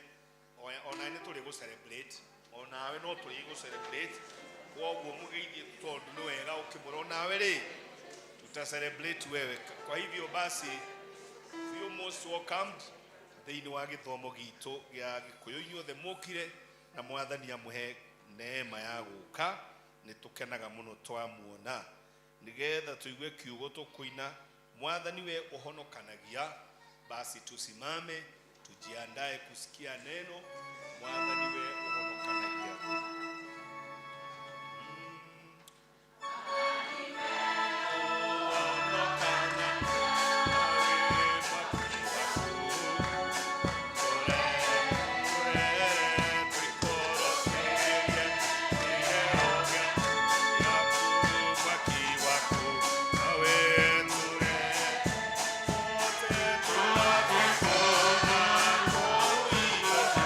ona nĩ tũrĩ gũ celebrate, onawe no tũrĩ gũ celebrate. Kwoguo mũgeithie tondũ nĩ wega ũkĩmwĩra onawe rĩ tuta celebrate wewe. Kwa hivyo basi, feel most welcomed thĩinĩ wa gĩthomo gitũ gĩa Gĩkũyũ. Inyuothe mũkire na Mwathani amũhe neema ya gũka. Nĩ tũkenaga mũno twamuona. Nĩgetha tũigue kiugo, tũkũina "Mwathani we ũhonokanagia". Basi tusimame tujiandae kusikia neno "Mwathani we ũhonokanagia". Ũhonokana, nawe mwaki waku. Tũre, tũre, tũikũrũkĩrie kĩheo gĩaku, mwaki waku, nawe tũre, tũte twatũkona kũu igũrũ.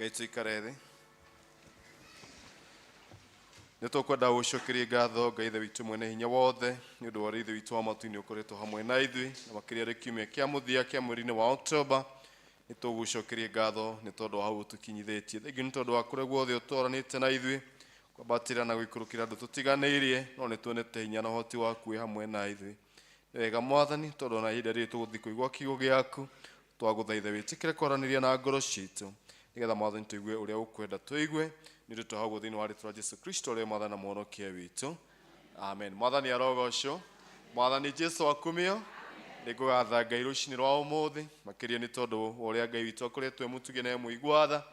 Ngai tuikare thĩ. Nĩ tũkwenda gũcokeria ngatho Ngai Ithe witũ mwene hinya wothe nĩ ũndũ wa ũrĩa Ithe witũ wa matu-inĩ ũkoretwo hamwe na ithuĩ, na makĩria rĩ kiumia kĩa mũthia kĩa mweri-inĩ wa Oktoba. Nĩ tũgũcokeria ngatho nĩ tondũ wa hau ũtũkinyithĩtie. Thengiũ nĩ tondũ wa kũrĩa guothe ũtwaranĩte na ithuĩ, kwambatĩra na gũikũrũkĩra andũ tũtiganĩirie, no nĩ tuonete hinya na ũhoti waku wĩ hamwe na ithuĩ. Nĩ wega Mwathani, tondũ ona ihinda rĩrĩ tũgũthiĩ kũigua kiugo gĩaku, twagũthaitha wĩtĩkĩre kwaranĩria na ngoro citũ, nĩgetha Mwathani tũigue ũrĩa ũkwenda tũigue. Nĩ ũndũ twahaguo thĩinĩ wa rĩtwa rĩa Jesu Kristo ũrĩa Mwathani na Mũhonokia witũ, amen. Mwathani arogocwo. Mwathani Jesu akumio. Nĩ ngũgatha Ngai rũcinĩ rwa ũmũthĩ, makĩria nĩ tondũ wa ũrĩa Ngai witũ akoretwo e mũtugi na e mũigua tha,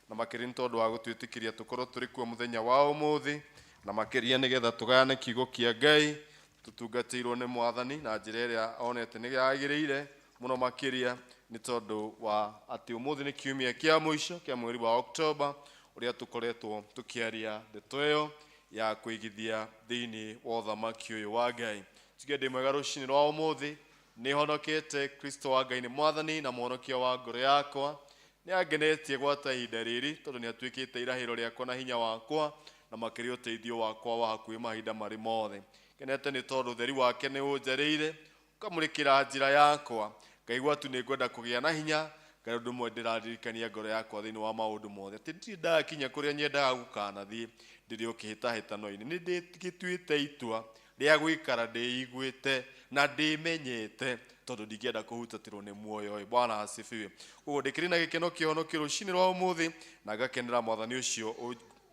na makĩria nĩ tondũ wa gũtwĩtĩkĩria tũkorwo tũrĩ kuo mũthenya wa ũmũthĩ, na makĩria nĩgetha tũgayane kiugo kĩa Ngai tũtungatĩirwo nĩ Mwathani na njĩra ĩrĩa onete nĩ yagĩrĩire mũno, makĩria nĩ tondũ wa atĩ ũmũthĩ nĩ kiumia kĩa mũico kĩa mweri wa Oktoba, ũrĩa tũkoretwo tũkĩaria ndeto ĩyo ya kũigithia thĩinĩ wa ũthamaki ũyũ wa Ngai. Tuge ndĩ mwega rũcinĩ rwa ũmũthĩ, nĩ honokete. Kristo wa Ngai nĩ Mwathani na Mũhonokia wa ngoro yakwa. Nĩ angenetie gwata ihinda rĩrĩ, tondũ nĩ atuĩkĩte irahĩro rĩakwa na hinya wakwa, na makĩria ũteithio wakwa wa hakuhĩ mahinda marĩ mothe. Kenete nĩ tondũ ũtheri wake nĩ ũnjarĩire, ũkamũrĩkĩra njĩra yakwa, ngaigua tu nĩ ngwenda kũgĩa na hinya. Ngai, ũndũ ũmwe ndĩraririkania ngoro yakwa thĩinĩ wa maũndũ mothe, atĩ ndirĩ ndakinya kũrĩa nyendaga gũkanathiĩ ndĩrĩ o kĩhĩtahĩtano-inĩ. Nĩ ndĩgĩtuĩte itua rĩa gũikara ndĩiguĩte na ndĩmenyete, tondũ ndingĩenda kũhutatĩrwo nĩ muoyo ũyũ. Bwana asifiwe. Koguo ndĩkĩrĩ na gĩkeno kĩhonokio rũcinĩ rwa ũmũthĩ, na ngakenera Mwathani ũcio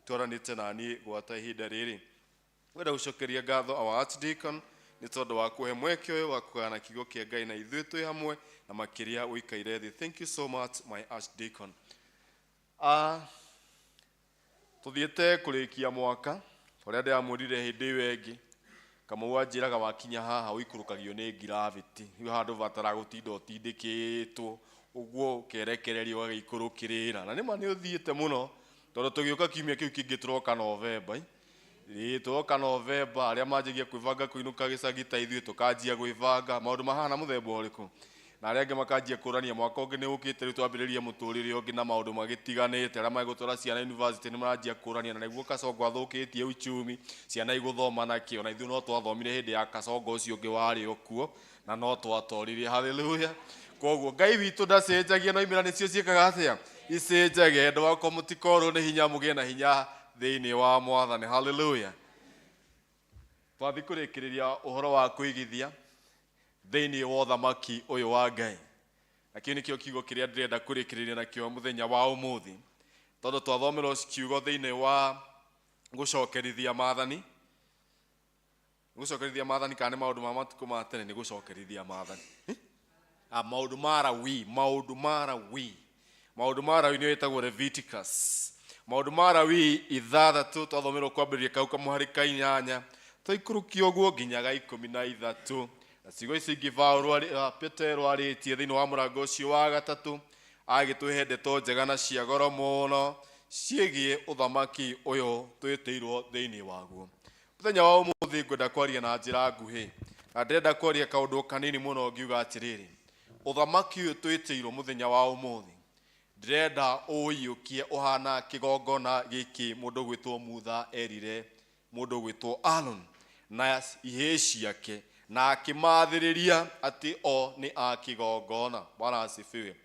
ũtwaranĩte na niĩ gwata ihinda rĩrĩ. Wenda gũcokeria ngatho our archdeacon nĩ tondũ wa kũhe mweke ũyũ wa kũgayana kiugo kĩa Ngai na ithuĩ twĩ hamwe, na makĩria ũikaire thĩ. Thank you so much, my archdeacon. Tũthiĩte kũrĩkia mwaka ũrĩa ndĩramwĩrire hĩndĩ ĩyo ĩngĩ. Kamau anjĩraga wakinya haha ũikũrũkagio nĩ gravity, rĩu handũ batara gũtinda ũtindĩkĩtwo ũguo, ũkerekererio ũgagĩikũrũkĩrĩra. Na nĩma nĩ ũthiĩte mũno, tondũ tũgĩũka kiumia kĩu kĩngĩ tũroka Novemba. Ĩĩ, tũroka Novemba. Arĩa manjagia kwĩbanga kũinũka gĩcagi ta ithuĩ, tũkanjia gwĩbanga maũndũ mahana mũthemba ũrĩkũ, na arĩa angĩ makanjia kũrania mwaka ũngĩ nĩ ũkĩte, rĩu twambĩrĩrie mũtũrĩre ũngĩ na maũndũ magĩtiganĩte. Arĩa megũtwara ciana university nĩ maranjia kũrania na nĩguo Kasongo athũkĩtie uchumi, ciana igũthoma nakĩo. Na ithuĩ no twathomire hĩndĩ ya Kasongo ũcio ũngĩ warĩ o kuo, na no twatoririe. Haleluya. Koguo Ngai witũ ndacenjagia, no imera nĩcio ciĩkaga atĩa? Icenjagia. Endwa wakwa, mũtikorwo nĩ hinya, mũgĩe na hinya thĩinĩ wa Mwathani. Haleluya. Twathiĩ kũrĩkĩrĩria ũhoro wa kũigithia thĩinĩ wa ũthamaki ũyũ wa Ngai, na kĩu nĩkĩo kiugo kĩrĩa ndĩrenda kũrĩkĩrĩria nakĩo mũthenya wa ũmũthĩ, tondũ twathomerwo kiugo thĩinĩ wa gũcokerithia maathani. Gũcokerithia maathani kana nĩ maũndũ ma matukũ ma tene? Nĩ gũcokerithia maathani. Ah, maũndũ ma Lawi, maũndũ ma Lawi, maũndũ ma Lawi nĩyo ĩtagwo Leviticus. Maũndũ ma Lawi 6 twathomerwo kwambĩrĩria kau kamũhari ka 8 twaikũrũkia ũguo nginya ga 13. Na ciugo ici ingĩ Paũlũ Petero arĩtie thĩinĩ wa mũrango ũcio wa 3 agĩtũhe ndeto njega na cia goro mũno ciĩgiĩ ũthamaki ũyũ twĩtĩirwo thĩinĩ waguo. Mũthenya wa ũmũthĩ ngwenda kwaria na njĩra nguhĩ, na ndĩrenda kwaria kaũndũ kanini mũno ngiuga atĩrĩrĩ, ũthamaki ũyũ twĩtĩirwo mũthenya wa ũmũthĩ ndĩrenda ũũiyũkie ũhana kĩgongona gĩkĩ mũndũ gwĩtwo Mutha erire mũndũ gwĩtwo Aaron na ihĩĩ ciake na akĩmathĩrĩria atĩ o nĩ a kĩgongona. Bwana asifiwe.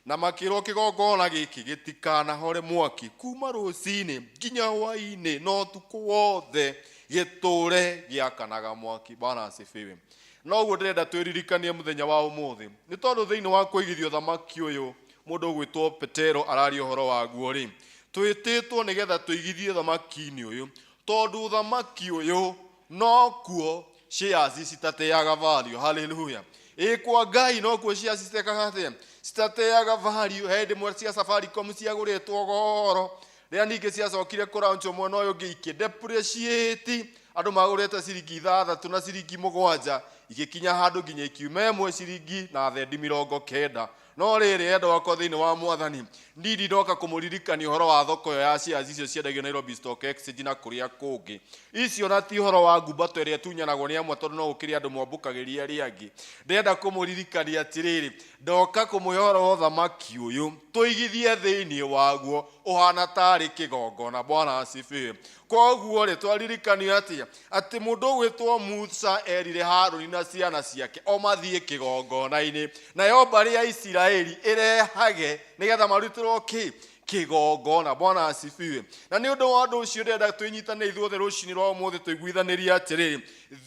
Na makĩrwo kĩgongona gĩkĩ gĩtikanahore mwaki kuma rũcinĩ nginya hwaĩ-inĩ na ũtukũ wothe gĩtũre gĩakanaga mwaki. Bwana asifiwe. Noguo ndĩrenda twĩririkanie mũthenya wa ũmũthĩ, nĩ tondũ thĩinĩ wa kũigithia ũthamaki ũyũ mũndũ ũgwĩtwo Petero araria ũhoro waguo rĩ, twĩtĩtwo nĩgetha tũigithie ũthamaki-inĩ ũyũ, tondũ ũthamaki ũyũ nokuo shares citateaga value. Hallelujah. Ĩ kwa Ngai nokuo shares citekaga atĩa? Citateaga value. He hĩndĩ ĩmwe cia Safaricom ciagũrĩtwo goro, rĩrĩa ningĩ ciacokire kũraunchwo mwena ũyũ ũngĩ ikĩ depreciate, andũ magũrĩte ciringi 6 na ciringi 7, igĩkinya handũ nginya ikiuma ĩmwe ciringi na thendi 90. No rĩrĩ, endwa akwa thĩinĩ wa Mwathani, nini ndoka kũmũririkania ũhoro wa thoko ĩyo ya shares icio ciendagio Nairobi Stock Exchange na kũrĩa kũngĩ. Icio na ti ũhoro wa ngumbato ĩrĩa ĩtunyanagwo nĩ amwe tondũ no gũkĩrĩ andũ mwambũkagĩria arĩa angĩ. Ndĩrenda kũmũririkania atĩrĩrĩ, ndoka kũmũhe ũhoro wa ũthamaki ũyũ, tũigithie thĩinĩ waguo ũhana tarĩ kĩgongona. Bwana asifiwe. Koguo rĩ, twaririkanio atĩa? Atĩ mũndũ ũgwĩtwo Musa erire Harũni na ciana ciake o mathiĩ kĩgongona-inĩ, nayo mbarĩ ya Isiraeli ĩrehage nĩgetha marutĩrwo kĩ? Kĩgongona. Bwana asifiwe. Na nĩ ũndũ wa ũndũ ũcio ndĩrenda twĩnyitanĩre ithuothe rũcinĩ rwa ũmũthĩ tũiguithanĩrie atĩrĩrĩ,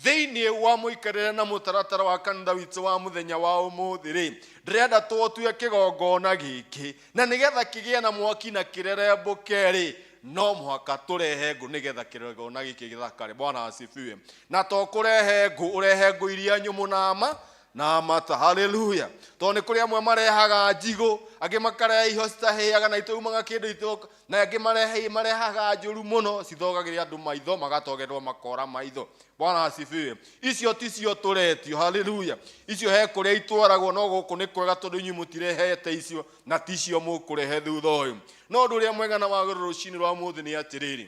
thĩinĩ wa mũikarĩre na mũtaratara wa kanitha witũ wa mũthenya wa ũmũthĩ rĩ, ndĩrenda tũtue kĩgongona gĩkĩ, na nĩgetha kĩgĩe na mwaki na kĩrerembũke rĩ, no mũhaka tũrehe ngũ nĩgetha kĩgongona gĩkĩ gĩthakare. Bwana asifiwe. Na to kũrehe ngũ, ũrehe ngũ iria nyũmũ na ma na mata. Haleluya. Tondũ nĩ kũrĩ amwe marehaga njigũ, angĩ makarehe iho citahĩaga na itaumaga kĩndũ ithoka, na angĩ marehaga njũru mũno cithogagĩria andũ maitho, magatogerwo makora maitho. Bwana asifiwe. Icio ticio tũretio. Haleluya. Icio he kũrĩa itwaragwo, no gũkũ nĩ kwega tondũ inyuĩ mũtirehete icio na ticio mũkũrehe thutha ũyũ. No ũndũ ũrĩa mwega na wa goro rũcinĩ rwa ũmũthĩ nĩ atĩrĩrĩ,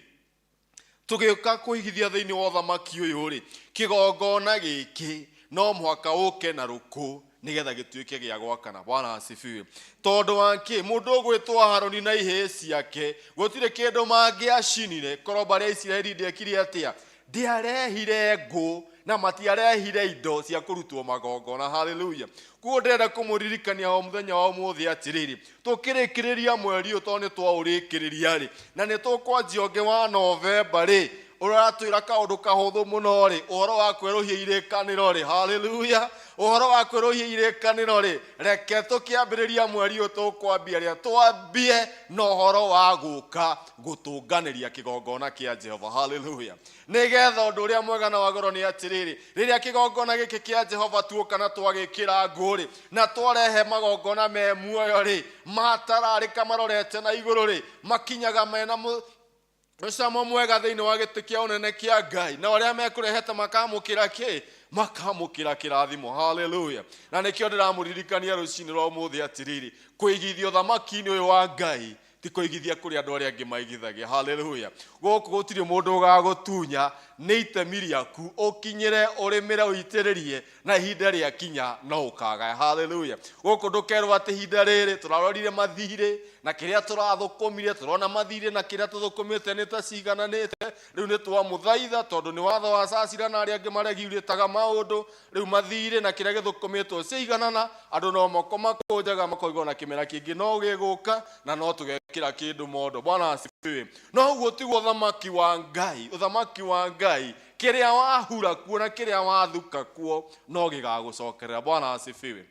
tũgĩũka kũigithia thĩinĩ wa ũthamaki ũyũ rĩ, kĩgongona gĩkĩ no mũhaka ũke na rũkũ nĩgetha gĩtuĩke gĩa gwakana. Bwana asifiwe. Tondũ wa kĩ? Mũndũ ũgwĩtwo Harũni na ihĩĩ ciake gũtirĩ kĩndũ mangĩacinire, korwo mbarĩ ya Isiraeli ndĩekire atĩa? Ndĩarehire ngũ na matiarehire indo cia kũrutwo magongona. Haleluya. Koguo ndĩrenda kũmũririkania o mũthenya wa ũmũthĩ atĩrĩrĩ, tũkĩrĩkĩrĩria mweri ũyũ tondũ nĩ twaũrĩkĩrĩria rĩ, na nĩ tũkwanjia ũngĩ wa Novemba rĩ, ũratwĩra kaũndũ kahũthũ mũno rĩ, ũhoro wa kwerũhia irĩkanĩro rĩ. Haleluya. Ũhoro wa kwerũhia irĩkanĩro rĩ, reke tũkĩambĩrĩria mweri ũyũ tũkwambia rĩ, twambie na ũhoro wa gũka gũtũnganĩria kĩgongona kĩa Jehova. Haleluya. Nĩgetha ũndũ ũrĩa mwega na wa goro nĩ atĩrĩrĩ, rĩrĩa kĩgongona gĩkĩ kĩa Jehova tuoka na twagĩkĩra ngũ rĩ, na twarehe magongona me muoyo rĩ, matararĩka marorete na igũrũ rĩ, makinyaga mena mũcamo mwega thĩinĩ wa gĩtĩ kĩa ũnene kĩa Ngai, na arĩa mekũrehete makamũkĩra kĩ? Makamũkĩra kĩrathimo. Haleluya. Na nĩkĩo ndĩramũririkania rũcinĩ rwa ũmũthĩ atĩrĩrĩ, kũigithia ũthamaki-inĩ ũyũ wa Ngai ti kũigithia kũrĩ andũ arĩa angĩ maigithagia. Haleluya. Gũkũ gũtirĩ mũndũ ũgagũtunya, nĩ itemi rĩaku ũkinyĩre, ũrĩmĩre, ũitĩrĩrie, na ihinda rĩakinya no ũkagaya. Haleluya. Gũkũ ndũkerwo atĩ ihinda rĩrĩ tũrarorire mathirĩ na kĩrĩa tũrathũkũmire, tũrona mathirĩ na kĩrĩa tũthũkũmĩte nĩ ta cigananĩte, rĩu nĩ twamũthaitha tondũ nĩ watho wa Cacira na arĩa angĩ maregiurĩtaga maũndũ, rĩu mathirĩ na kĩrĩa gĩthũkũmĩtwo ciaiganana, andũ no moko makũnjaga makoiga ona kĩmera kĩngĩ no gĩgũka na no tũgekĩra kĩndũ mondo. Bwana asifiwe. No ũguo tiguo ũthamaki wa Ngai. Ũthamaki wa Ngai, kĩrĩa wahura kuo na kĩrĩa wathuka kuo no gĩgagũcokerera. Bwana asifiwe.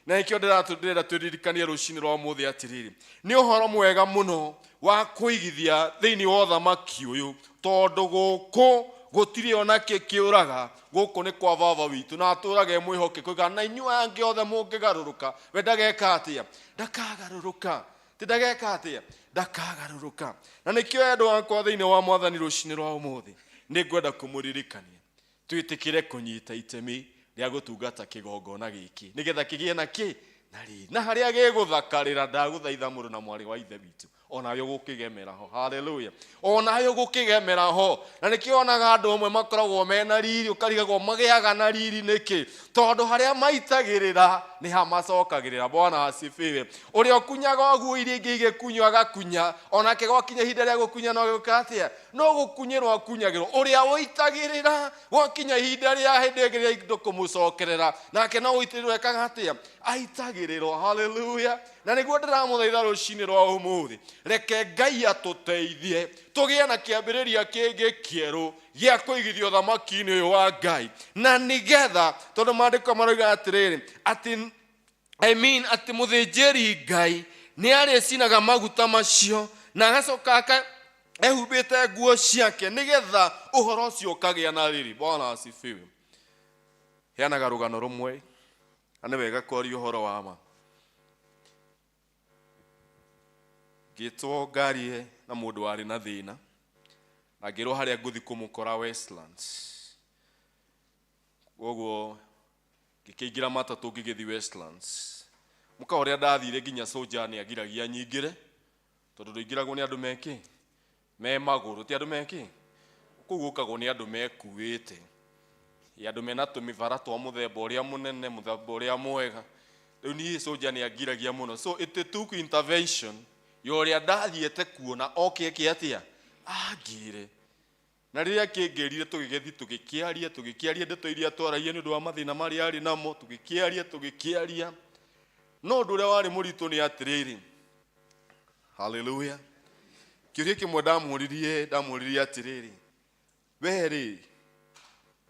Na nĩkĩo ndĩrenda twĩririkanie rũcinĩ rwa ũmũthĩ atĩrĩrĩ, nĩ ũhoro mwega mũno wa kũigithia thĩinĩ wa ũthamaki ũyũ, tondũ gũkũ gũtirĩ ona kĩ kĩũraga, gũkũ nĩ kwa baba witũ na atũraga e mwĩhokeku, na inyuĩ angĩ othe mũngĩgarũrũka, we ndageka atĩa? Ndakagarũrũka. Ti ndageka atia? Ndakagarũrũka. Na nĩkĩo endwa akwa thĩinĩ wa mwathani rũcinĩ rwa ũmũthĩ nĩngwenda kũmũririkania twĩtĩkĩre kũnyita itemi rĩa gũtungata kĩgongona gĩkĩ nĩgetha kĩgĩe na kĩ na riri na harĩa gĩgũthakarĩra ndagũthaitha mũrũ na mwarĩ wa ithe witũ onawe ũgũkĩgemera ho. Haleluya. Onawe ũgũkĩgemera ho. Na nĩkĩo onaga andũ amwe makoragwo mena riri ũkarigagwo magĩaga na riri nĩkĩ tondũ harĩa maitagĩrĩra nĩ hamacokagĩrĩra. Bwana asifiwe. Ũrĩa ũkunyaga ũguo iria ingĩ igĩkunywo agakunya onake gwakinya ihinda rĩa gũkunya no gĩũka atĩa no gũkunyĩrwo akunyagĩrwo. Ũrĩa ũitagĩrĩra gwakinya ihinda rĩa hĩndĩ ĩngĩ rĩa indo kũmũcokerera nake no gũitĩrĩrwo ekaga atĩa aitagĩrĩrwo. Haleluya. Na nĩguo ndĩramũthaitha rũcinĩ rwa ũmũthĩ reke Ngai atũteithie tũgĩe na kĩambĩrĩria kĩngĩ kĩerũ gĩa kũigithio ũthamaki-inĩ ũyũ wa Ngai na nĩgetha tondũ maandĩko maroiga atĩrĩrĩ atĩ I mean atĩ mũthĩnjĩri Ngai nĩ arĩcinaga maguta macio na agacoka ehumbĩte nguo ciake nĩgetha ũhoro ũcio ũkagĩa na riri. Bwana asifiwe. Heanaga rũgano rũmwe na nĩ wega kwaria ũhoro wa ma. Ngĩtwo ngarie na mũndũ warĩ na thĩna na ngĩrwo harĩa ngũthi kũmũkora Westlands. Koguo ngĩkĩingĩra matatũ ngĩgĩthiĩ Westlands. Mũka ũrĩa ndathire nginya soja nĩ agiragia nyingĩre tondũ ndũingĩragwo nĩ andũ mekĩ me magũrũ ti andũ mekĩ kũu gũkagwo nĩ andũ mekuĩte andũ mena tũmĩbara twa mũthemba ũrĩa mũnene mũthemba ũrĩa mwega. Rĩu niĩ soja nĩ angiragia mũno so it took intervention ya ũrĩa ndathiĩte kuona oke eke atĩa angĩre. Na rĩrĩa kĩngĩrire tũgĩgĩthiĩ tũgĩkĩaria ndeto iria twaragia nĩ ũndũ wa mathĩna marĩa arĩ namo tũgĩkĩaria no ũndũ ũrĩa warĩ mũritũ nĩ atĩrĩrĩ. Haleluya. Kĩũria kĩmwe ndamũririe atĩrĩrĩ we rĩ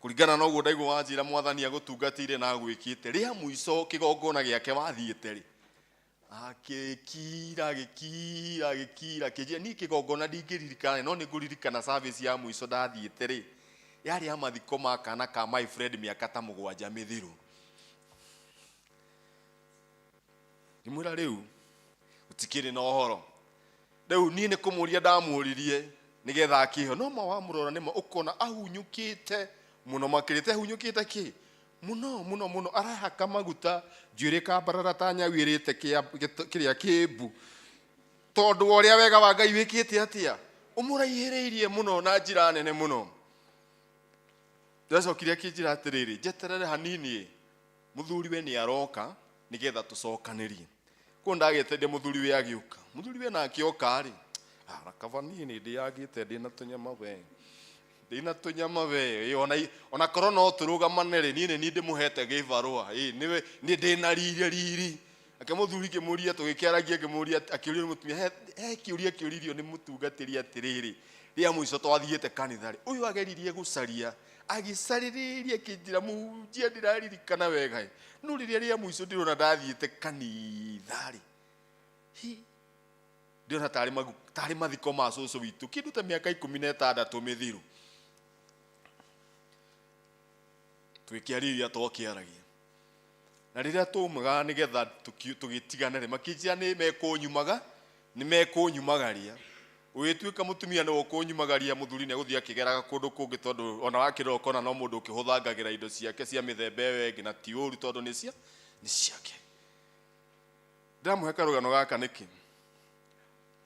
kũringana na ũguo ndaigua wanjĩra mwathani agũtungatĩire na agwĩkĩte rĩa mũico kĩgongona gĩake wathiĩte rĩ akĩkira agĩkira agĩkira akĩnjĩra niĩ kĩgongona ndingĩririkana no nĩ ngũririkana service ya mũico ndathiĩte rĩ yarĩ ya mathiko ma kana ka my friend mĩaka ta mũgwanja mĩthiru. Ngĩmwĩra rĩu gũtikĩrĩ na ũhoro rĩu niĩ nĩ kũmũria ndamũririe nĩgetha akĩho no ma wamũrora nĩma ũkona ahunyũkĩte mũno makĩrĩte ahunyũkĩte kĩ mũno mũno mũno arahaka maguta njuĩrĩ kambarara ta nyau ĩrĩte kĩrĩa kĩmbu tondũ wa ũrĩa wega wa Ngai wĩkĩte atĩa ũmũraihĩrĩirie mũno na njĩra nene mũno. Ndacokire akĩnjĩra atĩrĩrĩ njeterere hanini mũthuri we nĩ aroka nĩgetha tũcokanĩrie. Koguo ndagĩetereire mũthuri we agĩũka mũthuri we nake oka rĩ kaba niĩ nĩ ndĩagĩte ndĩna tũnyama we ndĩna tũnyama we ona korwo no tũrũgamane rĩ niĩ nĩ niĩ ndĩmũhete gĩbarũa nĩwe niĩ ndĩna riri riri. Ake mũthuri ngĩmũria tũgĩkĩaragia ngĩmũria akĩũrio nĩ mũtumia he kĩũria kĩũririo nĩ mũtungatĩri atĩrĩrĩ rĩa mũico twathiĩte kanitha rĩ ũyũ ageririe gũcaria agĩcarĩrĩria akĩnjĩra mũhunjia ndĩraririkana wega no rĩrĩa rĩa mũico ndĩrona ndathiĩte kanitha rĩ hi ndĩrona tarĩ mathiko ma cũcũ witũ kĩndũ ta mĩaka 16 mĩthiru. Twĩkĩaria iria twakĩaragia na rĩrĩa tũmaga nĩgetha tũgĩtigane rĩ makĩnjĩra nĩ mekũnyumaga nĩ mekũnyumagaria ũgĩtuĩka mũtumia nĩwe ũkũnyumagaria mũthuri nĩ egũthiĩ akĩgeraga kũndũ kũngĩ tondũ ona wakĩrora ũkona no mũndũ ũkĩhũthangagĩra indo ciake cia mĩthemba ĩyo ĩngĩ na ti ũru tondũ nĩ cia nĩ ciake. Ndĩramũhe karũgano gaka nĩkĩ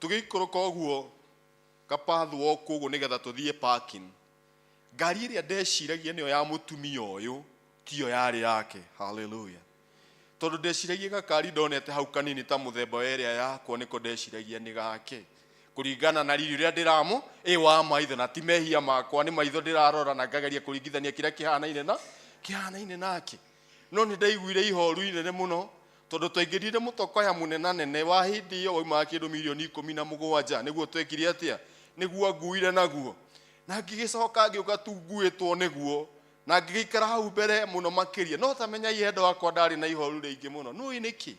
tũgĩikũrũka ũguo kapathu walk ũguo nĩgetha tũthiĩ parking ngari ĩrĩa ndeciragia nĩyo ya mũtumia ũyũ tiyo yarĩ yake. Haleluya. Tondũ ndeciragia gakari ndonete hau kanini ta mũthemba wa ĩrĩa yakwa nĩko ndeciragia nĩ gake kũringana na riri ũrĩa ndĩramũ ĩ wa maitho na ti mehia makwa nĩ maitho ndĩrarora na ngageria kũringithania kĩrĩa kĩhanaine na kĩhanaine nake. No nĩ ndaiguire ihoru inene mũno tondũ twaingĩrire mũtokoya mũnenanene wa hĩndĩ ĩyo waumaga kĩndũ mirioni 17 nĩguo twekire atĩa nĩguo nguire naguo na ngĩgĩcoka ngĩũka tu nguĩtwo nĩguo na ngĩgĩikara hau mbere mũno makĩria no ta menya ihendo wakwa ndarĩ na ihoru rĩingĩ mũno nũĩ nĩkĩ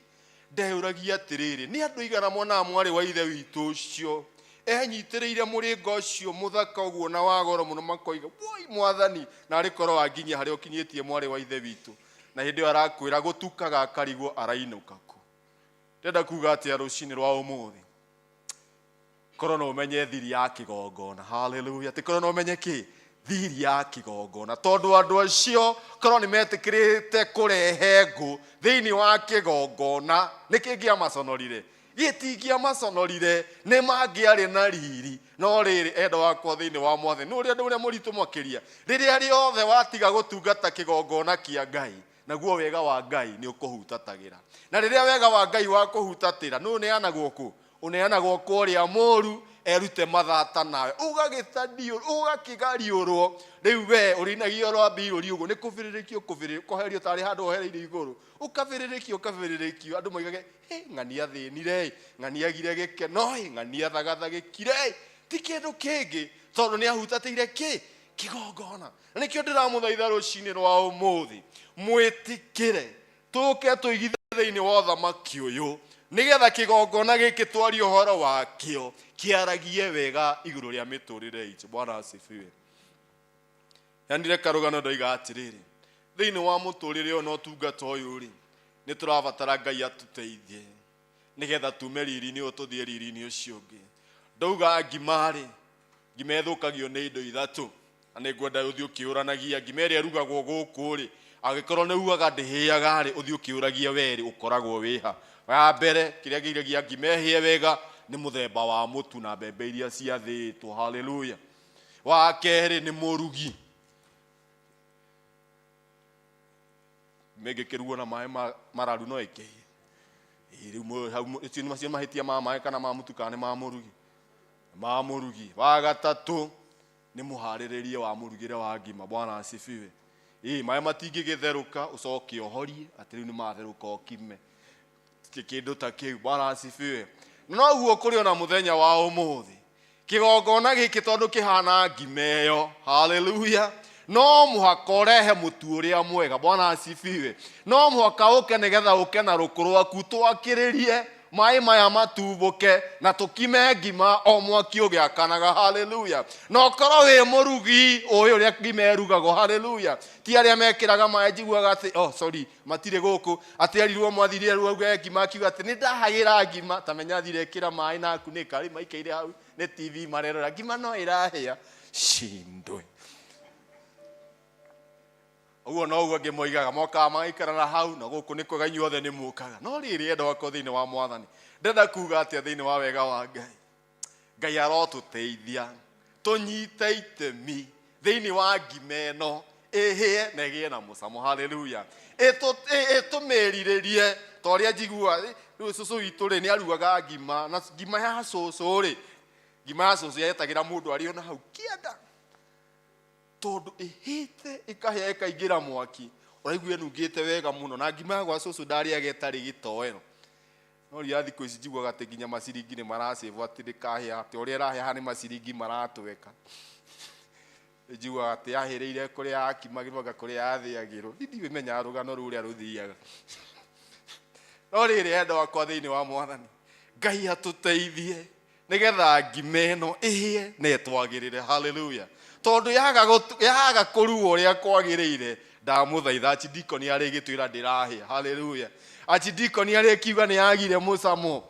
ndeyũragia atĩrĩrĩ nĩ andũ igana monaga mwarĩ wa ithe witũ ũcio enyitĩrĩire mũrĩngo ũcio mũthaka ũguo na wa goro mũno makoiga woi mwathani na arĩ korwo wanginyia harĩa ũkinyĩtie mwarĩ wa ithe witũ na hĩndĩ ĩyo arakwĩra gũtukaga akarigwo arainũka kũ. Ndĩrenda kuga atĩa rũcinĩ rwa ũmũthĩ? Korwo no ũmenye thiri ya kĩgongona. Haleluya. Atĩ korwo no ũmenye kĩ? Thiri ya kĩgongona. Tondũ andũ acio korwo nĩ metĩkĩrĩte kũrehe ngũ thĩinĩ wa kĩgongona, nĩ kĩngĩamaconorire? Gĩtingĩamaconorire, nĩ mangĩarĩ na riri. No rĩrĩ, endwa wakwa thĩinĩ wa Mwathani, nĩ ũrĩa ũndũ ũrĩa mũritũ makĩria, rĩrĩa rĩothe watiga gũtungata kĩgongona kĩa Ngai, naguo wega wa Ngai nĩ ũkũhutatagĩra. Na rĩrĩa wega wa Ngai wakũhutatĩra, nĩ ũneanagwo kũ? Ũneanagwo kwa ũrĩa mũũru, erute mathata nawe, ũgagĩtaniũrwo, ũgakĩgariũrwo. Rĩu we ũrinagia rwambirũri ũguo, nĩ kũbĩrĩrĩkio, kũbĩrĩrĩkio, kũherio tarĩ handũ wohereire igũrũ, ũkabĩrĩrĩkio, ũkabĩrĩrĩkio. Andũ moigage, hĩ, ng'ania thĩnire, ng'ania agire gĩkeno, ng'ania thagathagĩkire. Ti kĩndũ kĩngĩ, tondũ nĩ ahutatĩire kĩ? Kĩgongona. Na nĩkĩo ndĩramũthaitha rũcinĩ rwa ũmũthĩ, mwĩtĩkĩre tũke tũigithie thĩinĩ wa ũthamaki ũyũ, nĩgetha kĩgongona gĩkĩ twarie ũhoro wakĩo kĩaragie wega igũrũ rĩa mĩtũrĩre itũ. Bwana asifiwe. Yanire karũgano ndoiga atĩrĩrĩ, thĩinĩ wa mũtũrĩre ũyũ na ũtungata ũyũ rĩ, nĩ tũrabatara Ngai atũteithie nĩgetha tume riri-inĩ ũyũ tũthiĩ riri-inĩ ũcio ũngĩ. Ndauga ngima rĩ, ngima ĩthũkagio nĩ indo ithatũ, na nĩ ngwenda ũthiĩ ũkĩũranagia. Ngima ĩrĩa ĩrugagwo gũkũ rĩ, angĩkorwo nĩ ugaga ndĩhĩaga rĩ, ũthiĩ ũkĩũragia we rĩ, ũkoragwo wĩha. Wa mbere, kĩrĩa kĩgiragia ngima ĩhĩe wega nĩ mũthemba wa mũtu na mbembe iria ciathĩĩtwo. Haleluya. Wa kerĩ nĩ mũrugi. Mĩngĩkĩrugwo na maĩ mararu no ĩkĩhĩe. Rĩu hau icio nĩ macio mahĩtia ma maĩ kana ma mũtu kana nĩ ma mũrugi? Ma mũrugi. Wa gatatũ nĩ mũharĩrĩrie wa mũrugĩre wa ngima. Bwana asifiwe. Ĩĩ, maĩ matingĩgĩtherũka ũcoke ũhorie atĩ rĩu nĩ matherũka ũkime. Kĩndũ ta kĩu. Bwana asifiwe. Noguo kũrĩ ona mũthenya wa ũmũthĩ, kĩgongona gĩkĩ tondũ kĩhana ngima ĩyo, haleluya, no mũhaka ũrehe mũtu ũrĩa mwega. Bwana asifiwe. No mũhaka ũke nĩgetha ũke na rũkũ rwaku twakĩrĩrie maĩ maya matumbũke na tũkime ngima o mwaki ũgĩakanaga. Haleluya. Na ũkorwo wĩ mũrugi ũĩ ũrĩa ngima ĩrugagwo. Haleluya. Ti arĩa mekĩraga maĩ, njiguaga atĩ, oh sorry, matirĩ gũkũ, atĩ erirwo mwathire auge ngima, akiuga atĩ nĩ ndahagĩra ngima, ta menya athire ĩkĩra maĩ na akunĩka, rĩu maikaire hau nĩ TV marerora, ngima no ĩrahĩa. Shindwe. Ũguo noguo angĩ moigaga, mokaga magaikarana hau, na gũkũ nĩ kwega inyuothe nĩ mũkaga. No rĩrĩ, endwa akwa thĩinĩ wa Mwathani, ndĩrenda kuga atĩa thĩinĩ wa wega wa Ngai? Ngai arotũteithia tũnyite itemi thĩinĩ wa ngima ĩno ĩhĩe na ĩgĩe na mũcamo. Haleluya. Ĩtũmĩrirĩrie ta ũrĩa njiguaga. Rĩu cũcũ witũ rĩ, nĩ arugaga ngima, na ngima ya cũcũ rĩ, ngima ya cũcũ yetagĩra mũndũ arĩ ona hau kĩanda, tondũ ĩhĩte ĩkahĩa ĩkaingĩra mwaki, ũraigua ĩnungĩte wega mũno. Na ngima ya gwa cũcũ ndarĩaga ĩtarĩ gĩtoero. No rĩrĩa thikũ ici njiguaga atĩ nginya maciringi nĩ maracĩbwo, atĩ ndĩkahĩa, atĩ ũrĩa ĩrahĩa nĩ maciringi maratweka. Njiguaga atĩ yahĩrĩire kũrĩa yakimagĩrwo anga kũrĩa yathĩagĩrwo. Ndiũĩ menyaga rũgano rũrĩa rũthiaga. No rĩrĩ, endwa akwa thĩinĩ wa Mwathani, Ngai atũteithie nĩgetha ngima ĩno ĩhĩe na ĩtwagĩrĩre. Haleluya. Tondũ yaga kũrugwo ũrĩa kwagĩrĩire, ndamũthaitha achidikoni arĩgĩtwĩra ndĩrahĩa. Haleluya. Achidikoni arĩkiuga nĩ yagire mũcamo.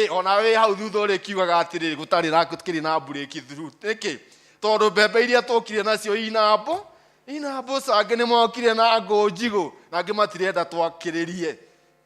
Ona wĩ hau thutha ũrĩkiugaga atĩrĩrĩ, gũtarĩ na gũtikĩrĩ na break through. Nĩkĩ? Tondũ mbembe iria tũkire nacio ina mbũca, angĩ nĩ mokire na ngũ njigũ, na angĩ matirenda twakĩrĩrie.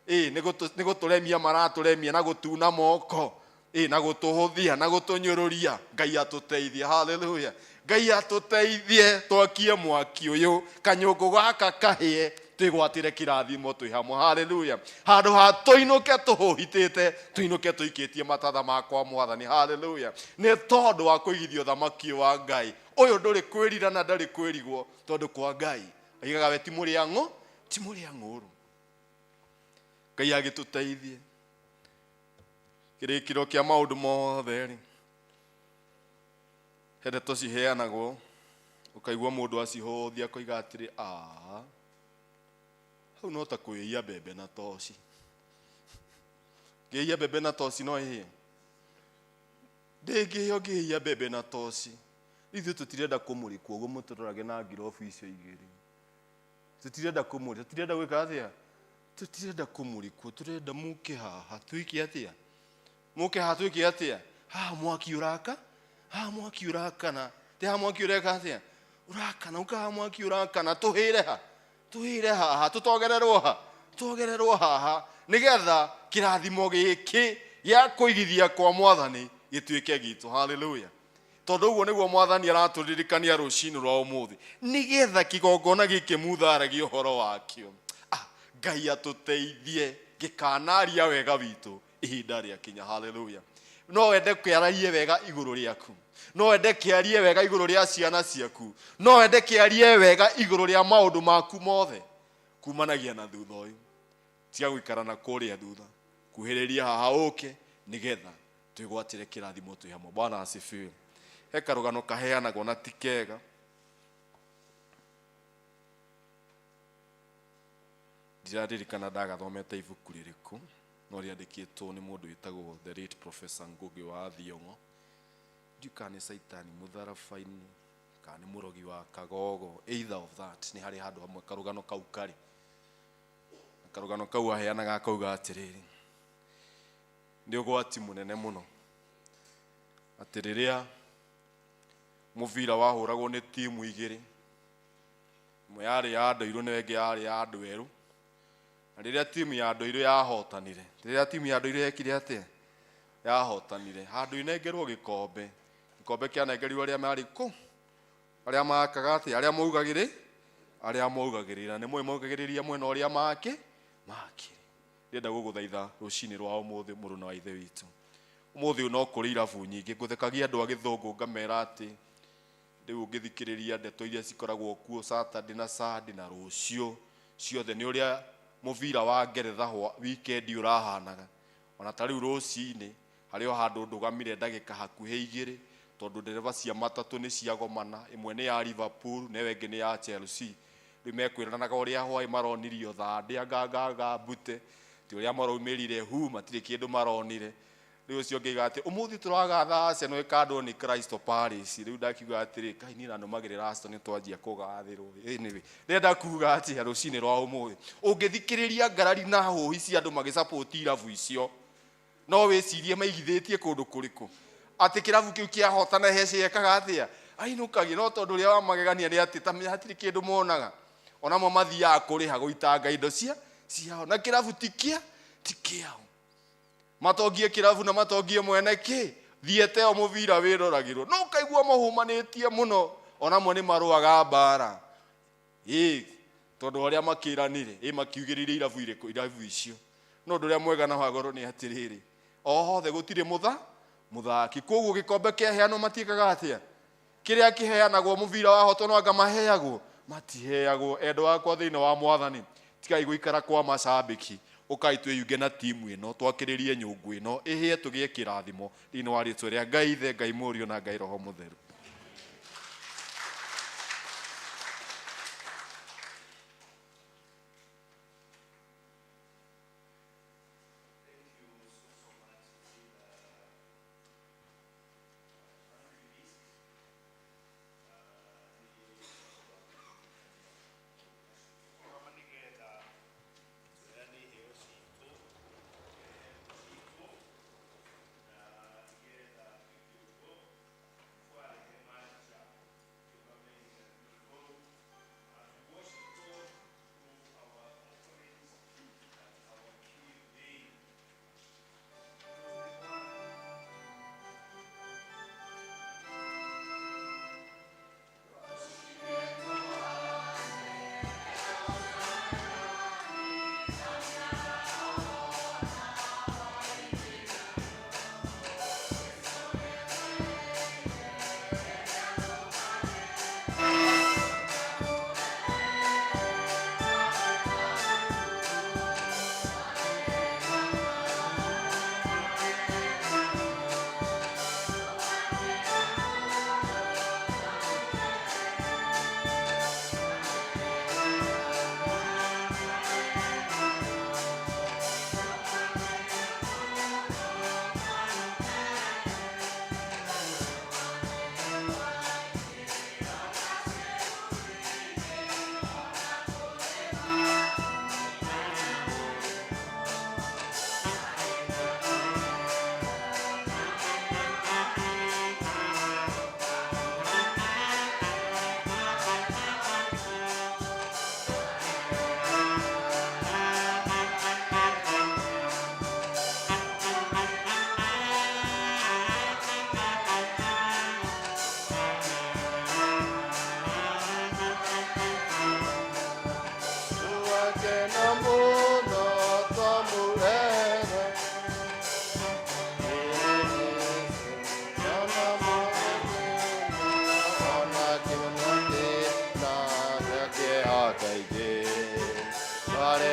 Nĩ gũtũremia maratũremia na gũtuna moko, na gũtũhũthia na gũtũnyũrũria. Ngai atũteithie. Haleluya. Ngai atũteithie twakie mwaki ũyũ, kanyũngũ gaka kahĩe, twĩgwatĩre kĩrathimo twĩ hamwe. Haleluya. Handũ ha tũinũke tũhũhitĩte, tũinũke tũikĩtie matatha ma kwa Mwathani. Haleluya. Nĩ tondũ wa kũigithia ũthamaki wa Ngai ũyũ, ndũrĩ kwĩrira na ndarĩ kwĩrigwo, tondũ kwa Ngai aigaga we ti mũrĩa ng'ũ, ti mũrĩa ng'ũrũ. Ngai agĩtũteithie. Kĩrĩkĩro kĩa maũndũ mothe rĩ, he ndeto ciheanagwo, ũkaigua mũndũ acihũthia akoiga atĩrĩ, aa, hau no ta kwĩia mbembe na toci. Ngĩia mbembe na toci no ĩhĩe? Ndĩngĩhĩa ũngĩhĩia mbembe na toci. Ithuĩ tũtirenda kũmũrĩkwo ũguo mũtũrorage na ngirobu icio igĩrĩ. Tũtirenda kũmũrĩ, tũtirenda gwĩka atĩa? Tũtirenda kũmũrĩkwo, tũrenda mũke haha twĩke atĩa? Mũke haha twĩke atĩa? Haha mwaki ũraka, haha mwaki ũrakana, ti haha mwaki ũreka atĩa? Ũrakana, ũka haha mwaki ũrakana, tũhĩre ha, tũhĩre haha, tũtogererwo ha, tũtogererwo haha, nĩgetha kĩrathimo gĩkĩ gĩa kũigithia kwa mwathani gĩtuĩke gitũ. Hallelujah. Tondũ ũguo nĩguo mwathani aratũririkania rũcinĩ rwa ũmũthĩ, nĩgetha kĩgongona gĩkĩ mutharagia ũhoro wakĩo. Ngai atũteithie gĩkanaria wega witũ ihinda rĩakinya. Hallelujah. No wende kĩararie wega igũrũ rĩaku, no wende kĩarie wega igũrũ rĩa ciana ciaku, no wende kĩarie wega igũrũ rĩa maũndũ maku mothe kumanagia na thutha ũyũ. Tiga gũikara na kũrĩa thutha, kuhĩrĩria haha ũke nĩgetha twĩgwatĩre kĩrathimo twĩ hamwe. Bwana asifiwe. He karũgano kaheanagwo na ti kega. Ndiraririkana ndagathomete ibuku rĩrĩkũ, no rĩandĩkĩtwo nĩ mũndũ wĩtagwo the late Professor Ngugi wa Thiong'o. Ndiũ kana nĩ Caitani mũtharaba-inĩ kana nĩ mũrogi wa Kagogo, either of that. Nĩ harĩ handũ hamwe karũgano kau karĩ. Na karũgano kau aheanaga akauga atĩrĩrĩ, nĩ ũgwati mũnene mũno atĩ rĩrĩa mũbira wahũragwo nĩ timu igĩrĩ, ĩmwe yarĩ ya andũ airũ na ĩngĩ yarĩ ya andũ erũ, na rĩrĩa timu ya andũ airũ yahotanire, rĩrĩa timu ya andũ airũ yekire atĩa? Yahotanire, handũ inengerwo gĩkombe, gĩkombe kĩanengerirwo arĩa marĩ kũ? Arĩa makaga atĩa? Arĩa maugagĩrĩ? Arĩa maugagĩrĩra. Nĩ mũĩ maugagĩrĩria mwena ũrĩa makĩrĩ. Ndĩrenda gũgũthaitha rũcinĩ rwa ũmũthĩ mũrũ wa ithe witũ. Ũmũthĩ ũyũ no kũrĩ irabu nyingĩ. Ngũthekagia andũ a gĩthũngũ ngamera atĩ rĩu ũngĩthikĩrĩria ndeto iria cikoragwo kuo Saturday na Sunday na rũciũ ciothe nĩ ũrĩa mũbira wa Ngeretha weekend ũrahanaga. Ona ta rĩu rũcinĩ harĩ o handũ ndũgamire ndagĩka hakuhĩ igĩrĩ tondũ ndereba cia matatũ nĩ ciagomana, ĩmwe nĩ ya Liverpool na ĩyo ĩngĩ nĩ ya Chelsea. Rĩu mekwĩranaga ũrĩa hwaĩ maronirio thandĩ anga mbute, ti ũrĩa maraumĩrire hu matirĩ kĩndũ maronire. Rĩu ũcio ũngĩ atĩ ũmũthĩ tũragatha Arsenal ĩkandwo nĩ Crystal Palace. Rĩu ndakiuga atĩrĩ, Ngai niĩ nanũmagĩrĩra Arsenal nĩ twanjia kũgathĩrwo. Anyway, ndĩrenda kuga atĩa rũcinĩ rwa ũmũthĩ, ũngĩthikĩrĩria ngarari na hũhi cia andũ magĩsupport irabu icio, no wĩcirie maigithĩtie kũndũ kũrĩkũ, atĩ kĩrabu kĩu kĩahotana hece yekaga atĩa ainũkagia. No tondũ ũrĩa wa magegania nĩ atĩ ta hatirĩ kĩndũ monaga, onamo mathiaga kũrĩha gũitanga indo ciao, na kĩrabu ti kĩao. Matongie kĩrabu na matongie mwene kĩ thiete o mũbira wĩroragĩrwo, no ũkaigua mahũmanĩtie mũno, onamo nĩ marũaga mbara ĩ tondũ arĩa makĩranire ĩ makiugĩrĩire irabu irĩkũ irabu icio. No ũndũ ũrĩa mwega na wa goro nĩ atĩrĩrĩ, o hothe gũtirĩ mũthaki, koguo gĩkombe kĩaheanwo matiĩkaga atĩa? Kĩrĩa kĩheanagwo mũbira wahotwo no anga maheagwo? Matiheagwo. Endwa akwa thĩinĩ wa mwathani, tigai gũikara kwa macambĩki, ũkai twĩyunge na timu ĩno, twakĩrĩrie nyũngũ ĩno ĩhĩe tũgĩe kĩrathimo thĩinĩ wa rĩtwa rĩa Ngai Ithe, Ngai Mũriũ na Ngai Roho Mũtheru.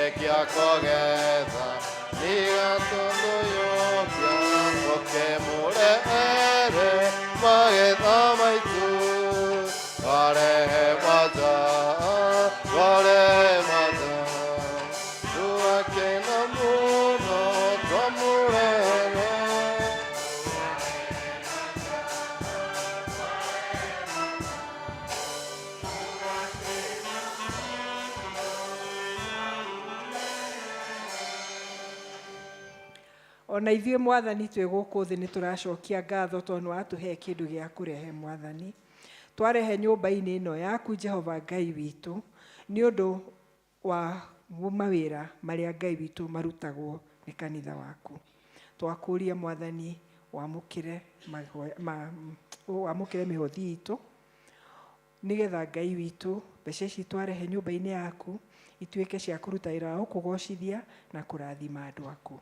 Twarĩkia kũgetha nĩgatũthũyũkia tũkĩmũrehere magetha maitũ twarehe maja twarehe maja tũgakena mũno twamũrehere. Ona ithuĩ Mwathani twĩ gũkũ thĩ nĩ tũracokia ngatho tondũ nĩ watũhe kĩndũ gĩa kũrehe. Mwathani, twarehe nyũmba-inĩ ĩno yaku, Jehova Ngai witũ, nĩ ũndũ wa mawĩra marĩa Ngai witũ marutagwo nĩ kanitha waku. Twakũria, Mwathani, wamũkĩre wamũkĩre mĩhothi itũ, nĩgetha Ngai witũ mbeca ici twarehe nyũmba-inĩ yaku ituĩke cia kũruta wĩra wa gũkũgocithia na kũrathima andũ aku.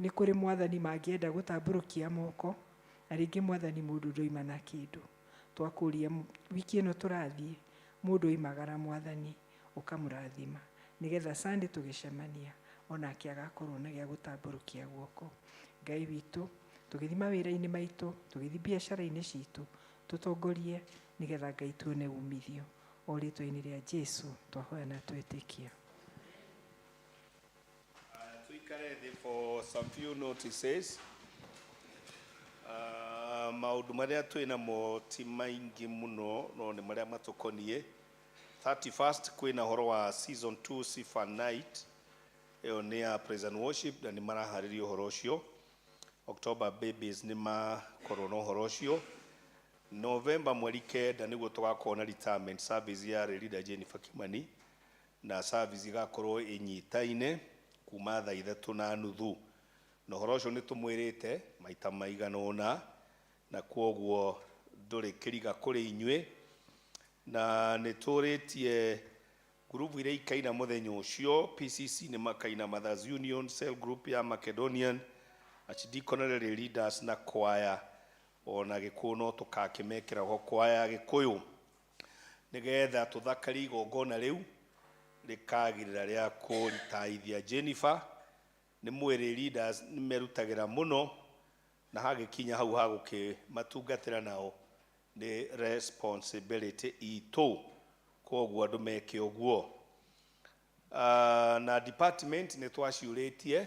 Nĩ kũrĩ, Mwathani, mangĩenda gũtambũrũkia moko, na rĩngĩ, Mwathani, mũndũ ndoima na kĩndũ. Twakũria wiki ĩno tũrathiĩ, mũndũ oimagara, Mwathani, ũkamũrathima, nĩgetha Sunday tũgĩcemania onake agakorwo na gĩa gũtambũrũkia guoko. Ngai witũ, tũgĩthiĩ mawĩra-inĩ maitũ, tũgĩthiĩ biacara-inĩ citũ, tũtongorie, nĩgetha Ngai tuone umithio. O rĩtwa-inĩ rĩa Jesu twahoya na twetĩkia. Tuikare thĩ for some few notices. Maũndũ marĩa twĩ namo ti maingĩ mũno, no nĩ marĩa matũkoniĩ. 31st kwĩna ũhoro wa season 2 Sifa Night, ĩyo nĩ ya praise and worship na nĩ maraharĩria ũhoro ũcio. October Babies nĩ makorwo na ũhoro ũcio. November 9 nĩguo tũgakorwo na retirement service ya Leader Jennifer Kimani, na service igakorwo ĩnyitaine kuma 3:30, na ũhoro ũcio nĩ tũmwĩrĩte maita maigana ũna, na kwoguo ndũrĩ kĩriga kũrĩ inyuĩ. Na nĩ tũrĩtie ngurubu iria ikaina mũthenya ũcio: PCC nĩ makaina, Mothers Union, Cell Group ya Macedonian, Archdeaconry Leaders na kwaya. Ona Gĩkũyũ no tũkakĩmekĩra ho kwaya ya Gĩkũyũ, nĩgetha tũthakarie igongona rĩu rĩkagĩrĩra rĩa kũritaithia Jennifer. Nĩ mwĩrĩ leaders nĩ merutagĩra mũno, na hagĩkinya hau hagũkĩmatungatĩra nao nĩ responsibility itũ, koguo andũ meke ũguo. Na department nĩ twaciũrĩtie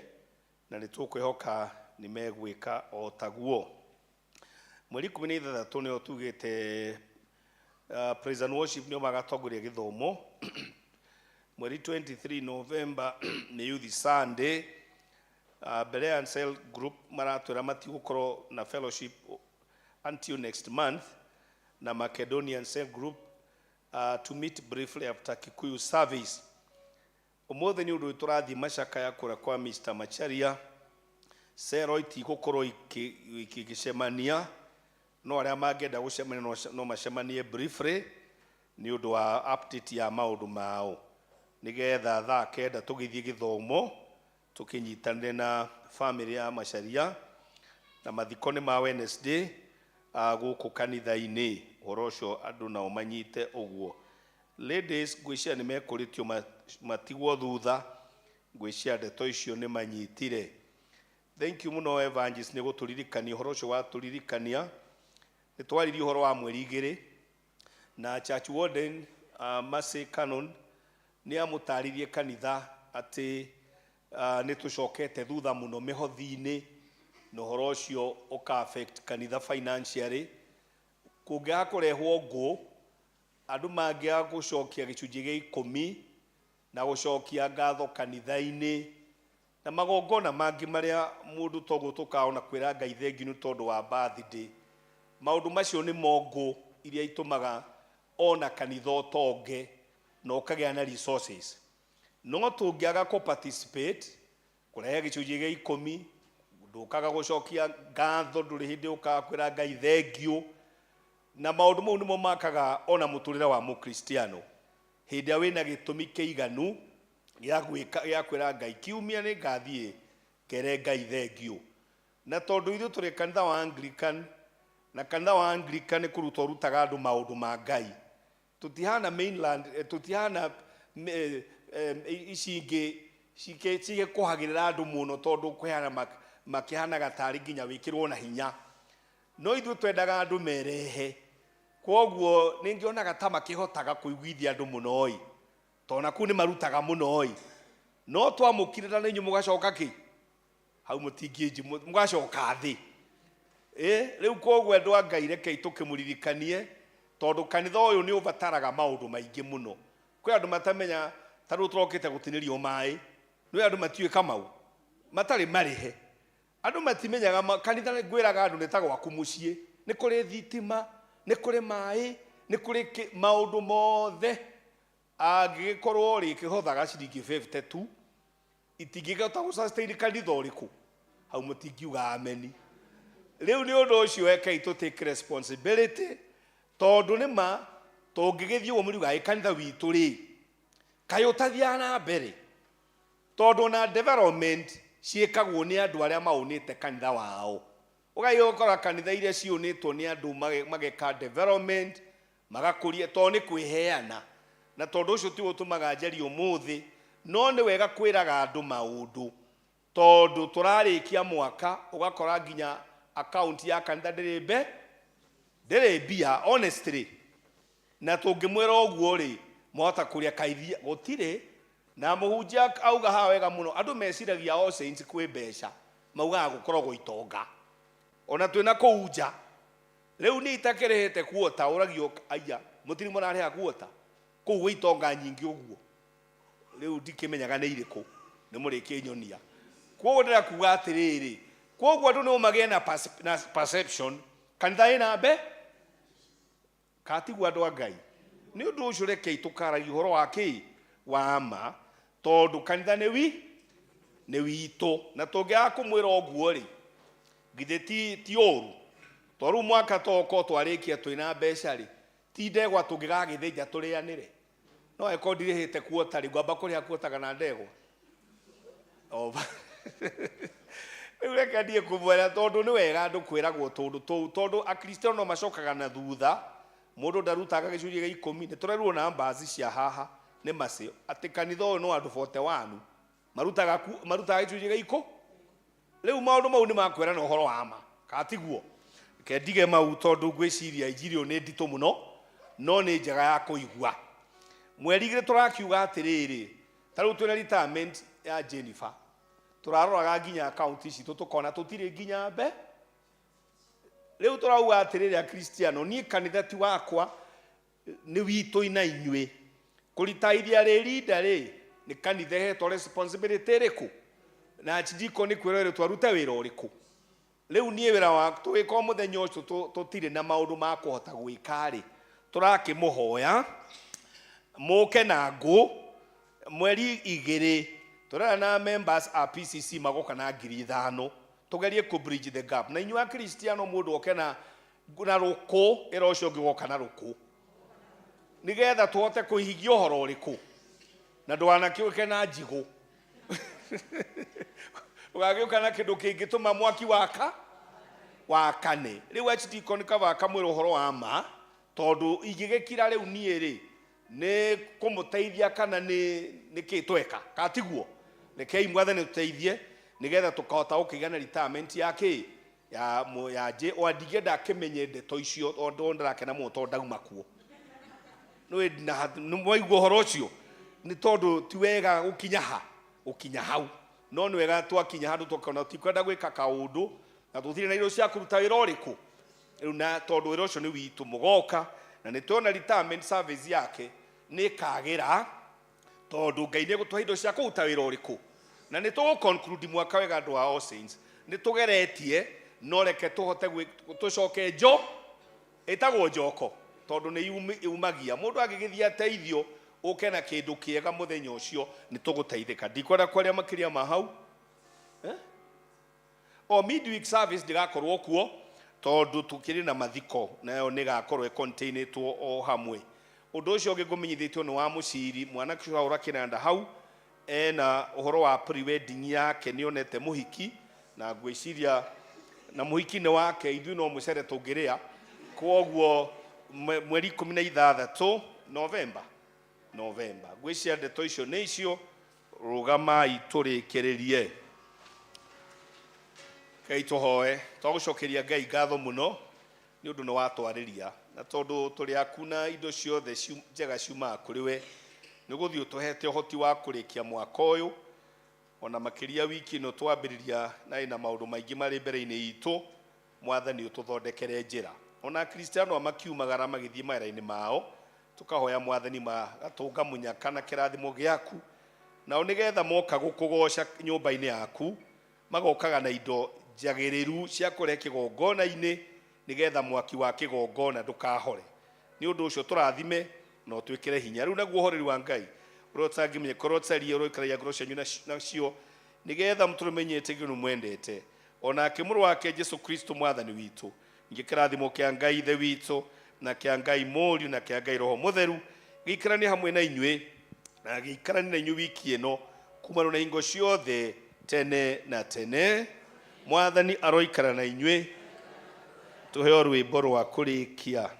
na nĩ tũkwĩhoka nĩ megwĩka o taguo. 16 nĩo tugĩte praise and worship nĩo magatongoria gĩthomo. Mweri 23 November nĩ Youth Sunday. Berean Cell Group maratwĩra matigũkorwo na fellowship until next month, na Macedonian Cell Group to meet briefly after Kikuyu service. Ũmũthĩ nĩ ũndũ tũrathiĩ macakaya kũrĩa kwa Mr. Macharia. Cero itigũkorwo ikĩgĩcemania, no arĩa mangĩenda gũcemania no macemanie briefly nĩ ũndũ wa update ya maũndũ mao, nĩgetha 9:00 tũgĩthiĩ gĩthomo tũkĩnyitanĩre na family ya Macharia. Na mathiko nĩ ma Wednesday gũkũ kanitha-inĩ. Ũhoro ũcio andũ nao manyite ũguo. Ladies, ngwĩciria nĩ mekũrĩtio matigwo thutha. Ngwĩciria ndeto icio nĩ manyitire. Thank you mũno, Evangelist, nĩ gũtũririkania ũhoro ũcio. Watũririkania nĩ twaririe ũhoro wa 2 na church warden Mercy Canon nĩ amũtarĩrie kanitha atĩ nĩ tũcokete thutha mũno mĩhothi-inĩ, na ũhoro ũcio ũka affect kanitha financially. Kũngĩaga kũrehwo ngũ, andũ mangĩaga gũcokia 10% na gũcokia ngatho kanitha-inĩ na magongona mangĩ marĩa mũndũ toguo tũkaona kwĩra Ngai thengiũ nĩ tondũ wa birthday, maũndũ macio nĩ mongũ iria itũmaga ona kanitha ũtonge na ũkagĩa na resources. No tũngĩaga kũ participate kũrehe 10%, ndũkaga gũcokia ngatho, ndũrĩ hĩndĩ ũkaga kwĩra Ngai thengiũ, na maũndũ mau nĩmo makaga ona mũtũrĩre wa mũkristiano. Hĩndĩ ĩrĩa wĩna gĩtũmi kĩiganu gĩa gwĩka gĩa kwĩra Ngai, kiumia nĩ ngathiĩ kere Ngai thengiũ. Na tondũ ithuĩ tũrĩ kanitha wa Anglican, na kanitha wa Anglican nĩ kũruta ũrutaga andũ maũndũ ma Ngai, tũtihana mainland, tũtihana ici ingĩ. Cigĩkũhagĩrĩra andũ mũno tondũ kũheana makĩhanaga tarĩ nginya wĩkĩrwo na hinya, no ithuĩ twendaga andũ merehe. Kwoguo nĩngĩonaga ta makĩhotaga kũiguithia andũ mũno ĩ, tondũ na kũu nĩ marutaga mũno ĩ, no twamũkirĩra na inyuĩ mũgacoka kĩ hau, mũtingĩnji mũgacoka thĩ ĩ. Rĩu koguo andũ a Ngai, rekei tũkĩmũririkanie tondũ kanitha ũyũ nĩ ũbataraga maũndũ maingĩ mũno. Kwĩ andũ matamenya, ta rĩu tũrokĩte gũtinĩrio maĩ, nĩ andũ matiũĩ Kamau matarĩ marĩhe. Andũ matimenyaga kanitha ngwĩraga andũ nĩ ta gwaku mũciĩ, nĩ kũrĩ thitima, nĩ kũrĩ maĩ, nĩ kũrĩ maũndũ mothe. Angĩgĩkorwo rĩkĩhothaga ciringi 50 tu itingĩhota gũ sustain kanitha ũrĩkũ hau, mũtingiuga ameni. Rĩu nĩ ũndũ ũcio rekei tũ take responsibility, tondũ nĩ ma tũngĩgĩthiĩ ũguo mũriuga ĩ kanitha witũ rĩ kaĩ ũtathiaga na mbere, tondũ na development ciĩkagwo nĩ andũ arĩa maũnĩte kanitha wao. Ũgathiĩ ũgakora kanitha iria ciũnĩtwo nĩ andũ mageka development, magakũria, tondũ nĩ kwĩheana. Na tondũ ũcio ti ũtũmaga njarie ũmũthĩ, no nĩ wega kwĩraga andũ maũndũ, tondũ tũrarĩkia mwaka ũgakora nginya account ya kanitha ndĩrĩ mbe ndĩrĩ mbia, honestly. Na tũngĩmwĩra ũguo rĩ, mwahota kũrĩa kaithia gũtirĩ na mũhunjia auga haha wega mũno. Andũ meciragia All Saints kwĩ mbeca, maugaga gũkoragwo itonga ona twĩna kũu nja. Rĩu niĩ itakĩrĩhĩte kuota ũragio aya mũtirĩ mũrarĩha kuota kũu gwĩ itonga nyingĩ ũguo. Rĩu ndikĩmenyaga nĩ irĩkũ, nĩ mũrĩkĩnyonia. Koguo ndĩrenda kuga atĩrĩrĩ, koguo andũ no magĩe na na perception kanitha ĩna mbe katigwo. Andũ a Ngai, nĩ ũndũ ũcio rekei tũkaragia ũhoro wa kĩ wa ma, tondũ kanitha nĩ wi nĩ witũ, na tũngĩaga kũmwĩra ũguo rĩ, githĩ ti ũru? Tondũ rĩu mwaka toko twarĩkia twĩna mbeca rĩ, ti ndegwa tũngĩgagĩthĩnja tũrĩanĩre? No angĩkorwo ndirĩhĩte kuota rĩ, ngwamba kũrĩha kuota kana ndegwa? Rĩu reke ndiĩ kũmwĩra, tondũ nĩ wega andũ kwĩragwo tũndũ tũu, tondũ akristiano no macokaga na thutha. Mũndũ ndarutaga gĩcunjĩ gĩa 10. Nĩ tũrerwo numbers cia haha nĩ macio atĩ kanitha ũyũ no andũ 41 marutaga marutaga gĩcunjĩ gĩa 10. Rĩu maũndũ mau nĩ makwĩra na ũhoro wa ma katiguo. Reke ndige mau, tondũ ngwĩciria injiri ĩyo nĩ nditũ mũno, no nĩ njega ya kũigua. Mweri 2 tũrakiuga atĩrĩrĩ, ta rĩu twĩna retirement ya Jennifer, tũraroraga nginya akaunti citũ tũkona tũtirĩ nginya mbe. Rĩu tũrauga atĩrĩrĩ, akristiano, niĩ kanitha ti wakwa, nĩ witũ na inyuĩ. Kũritaithia rĩ rinda rĩ nĩ kanitha ĩhetwo responsibility ĩrĩkũ, na archdeacon kwĩrwo ĩrĩ twarute wĩra ũrĩkũ. Rĩu niĩ wĩra wa tũgĩka o mũthenya ũcio tũtirĩ na maũndũ ma kũhota gwĩka rĩ, tũrakĩmũhoya mũke na ngũ mweri 2. Tũrera na members a PCC magoka na 5,000, tũgerie kũ bridge the gap. Na inyuĩ akristiano, mũndũ oke na rũkũ, ĩra ũcio ũngĩ goka na rũkũ, nĩgetha tũhote kũihingia ũhoro ũrĩkũ. Na ndũganakĩũke na njigũ, ũgagĩũka na kĩndũ kĩngĩtũma mwaki waka wakane. Rĩu archdeacon kaba akamwĩra ũhoro wa ma, tondũ ingĩgĩkira rĩu niĩ rĩ nĩ kũmũteithia kana nĩ kĩ tweka katiguo. Rekei Mwathani tũteithie nĩgetha tũkahota gũkĩgĩa na retirement ya kĩ ya ya nje o ndingĩenda akĩmenye ndeto icio, tondũ ndĩrakena mũno tondũ ndauma kuo. Nĩ na nĩ mwaigua ũhoro ũcio, nĩ tondũ ti wega gũkinya ha gũkinya hau, no nĩ wega twakinya handũ tũkona tikwenda gwĩka kaũndũ na tũtirĩ na indo cia kũruta wĩra ũrĩkũ rĩu, na tondũ wĩra ũcio nĩ witũ mũgoka. Na nĩ tuona retirement service yake nĩ ĩkagĩra, tondũ Ngai nĩ egũtũhe indo cia kũruta wĩra ũrĩkũ. Na nĩ tũgũ conclude mwaka wega, andũ a All Saints. Nĩ tũgeretie, no reke tũhote tũcoke njo ĩtagwo njoko, tondũ nĩ yumagia mũndũ angĩgĩthiĩ ateithio ũke na kĩndũ kĩega mũthenya ũcio nĩ tũgũteithĩka. Ndikwenda kwaria makĩria ma hau, eh? O midweek service ndĩgakorwo kuo tondũ tũkĩrĩ na mathiko, nayo nĩ ĩgakorwo ĩcontainĩtwo o hamwe. Ũndũ ũcio ũngĩ ngũmenyithĩtio nĩ wa mũciri mwanake ũcio wahũra kĩnanda hau, ena ũhoro wa pre-wedding yake, nĩ onete mũhiki na ngwĩciria na mũhiki nĩ wake, ithuĩ no mũcere tũngĩrĩa. Kwoguo mweri 16 Novemba, ngwĩciria ndeto icio nĩ icio. Rũgamai tũrĩkĩrĩrie. Ngai tũhoe. Twagũcokeria Ngai ngatho mũno nĩ ũndũ nĩ watwarĩria, na tondũ tũrĩ aku na indo ciothe njega ciumaga kũrĩ we, nĩ ũgũthiĩ ũtũhete ũhoti wa kũrĩkia mwaka ũyũ, ona makĩria wiki ĩno twambĩrĩria na ĩna maũndũ maingĩ marĩ mbere-inĩ itũ. Mwathani ũtũthondekere njĩra. Ona Akristiano a makiumagara magĩthiĩ mawĩra-inĩ mao, tũkahoya Mwathani magatũnga mũnyaka na kĩrathimo gĩaku, nao nĩgetha moka gũkũgoca nyũmba-inĩ yaku, magokaga na indo njagĩrĩru cia kũrehe kĩgongona-inĩ, nĩgetha mwaki wa kĩgongona ndũkahore. Nĩ ũndũ ũcio tũrathime na ũtwĩkĩre hinya. Rĩu naguo ũhoreri wa Ngai ũrĩa ũtangĩmenyeka, ũrĩa ũtariĩ, ũrĩa ũikaragia ngoro cianyu nacio, nĩgetha mũtũrũmenyete gĩkeno mwendete, o nake mũrũ wake Jesu Kristo Mwathani witũ. Ningĩ kĩrathimo kĩa Ngai Ithe witũ, na kĩa Ngai Mũriũ, na kĩa Ngai Roho Mũtheru gĩikaranie hamwe na inyuĩ, na gĩikaranie na inyuĩ wiki ĩno, kuma rĩu na hingo ciothe, tene na tene. Mwathani aroikara na inyuĩ. Tũheo rwĩmbo rwa kũrĩkia.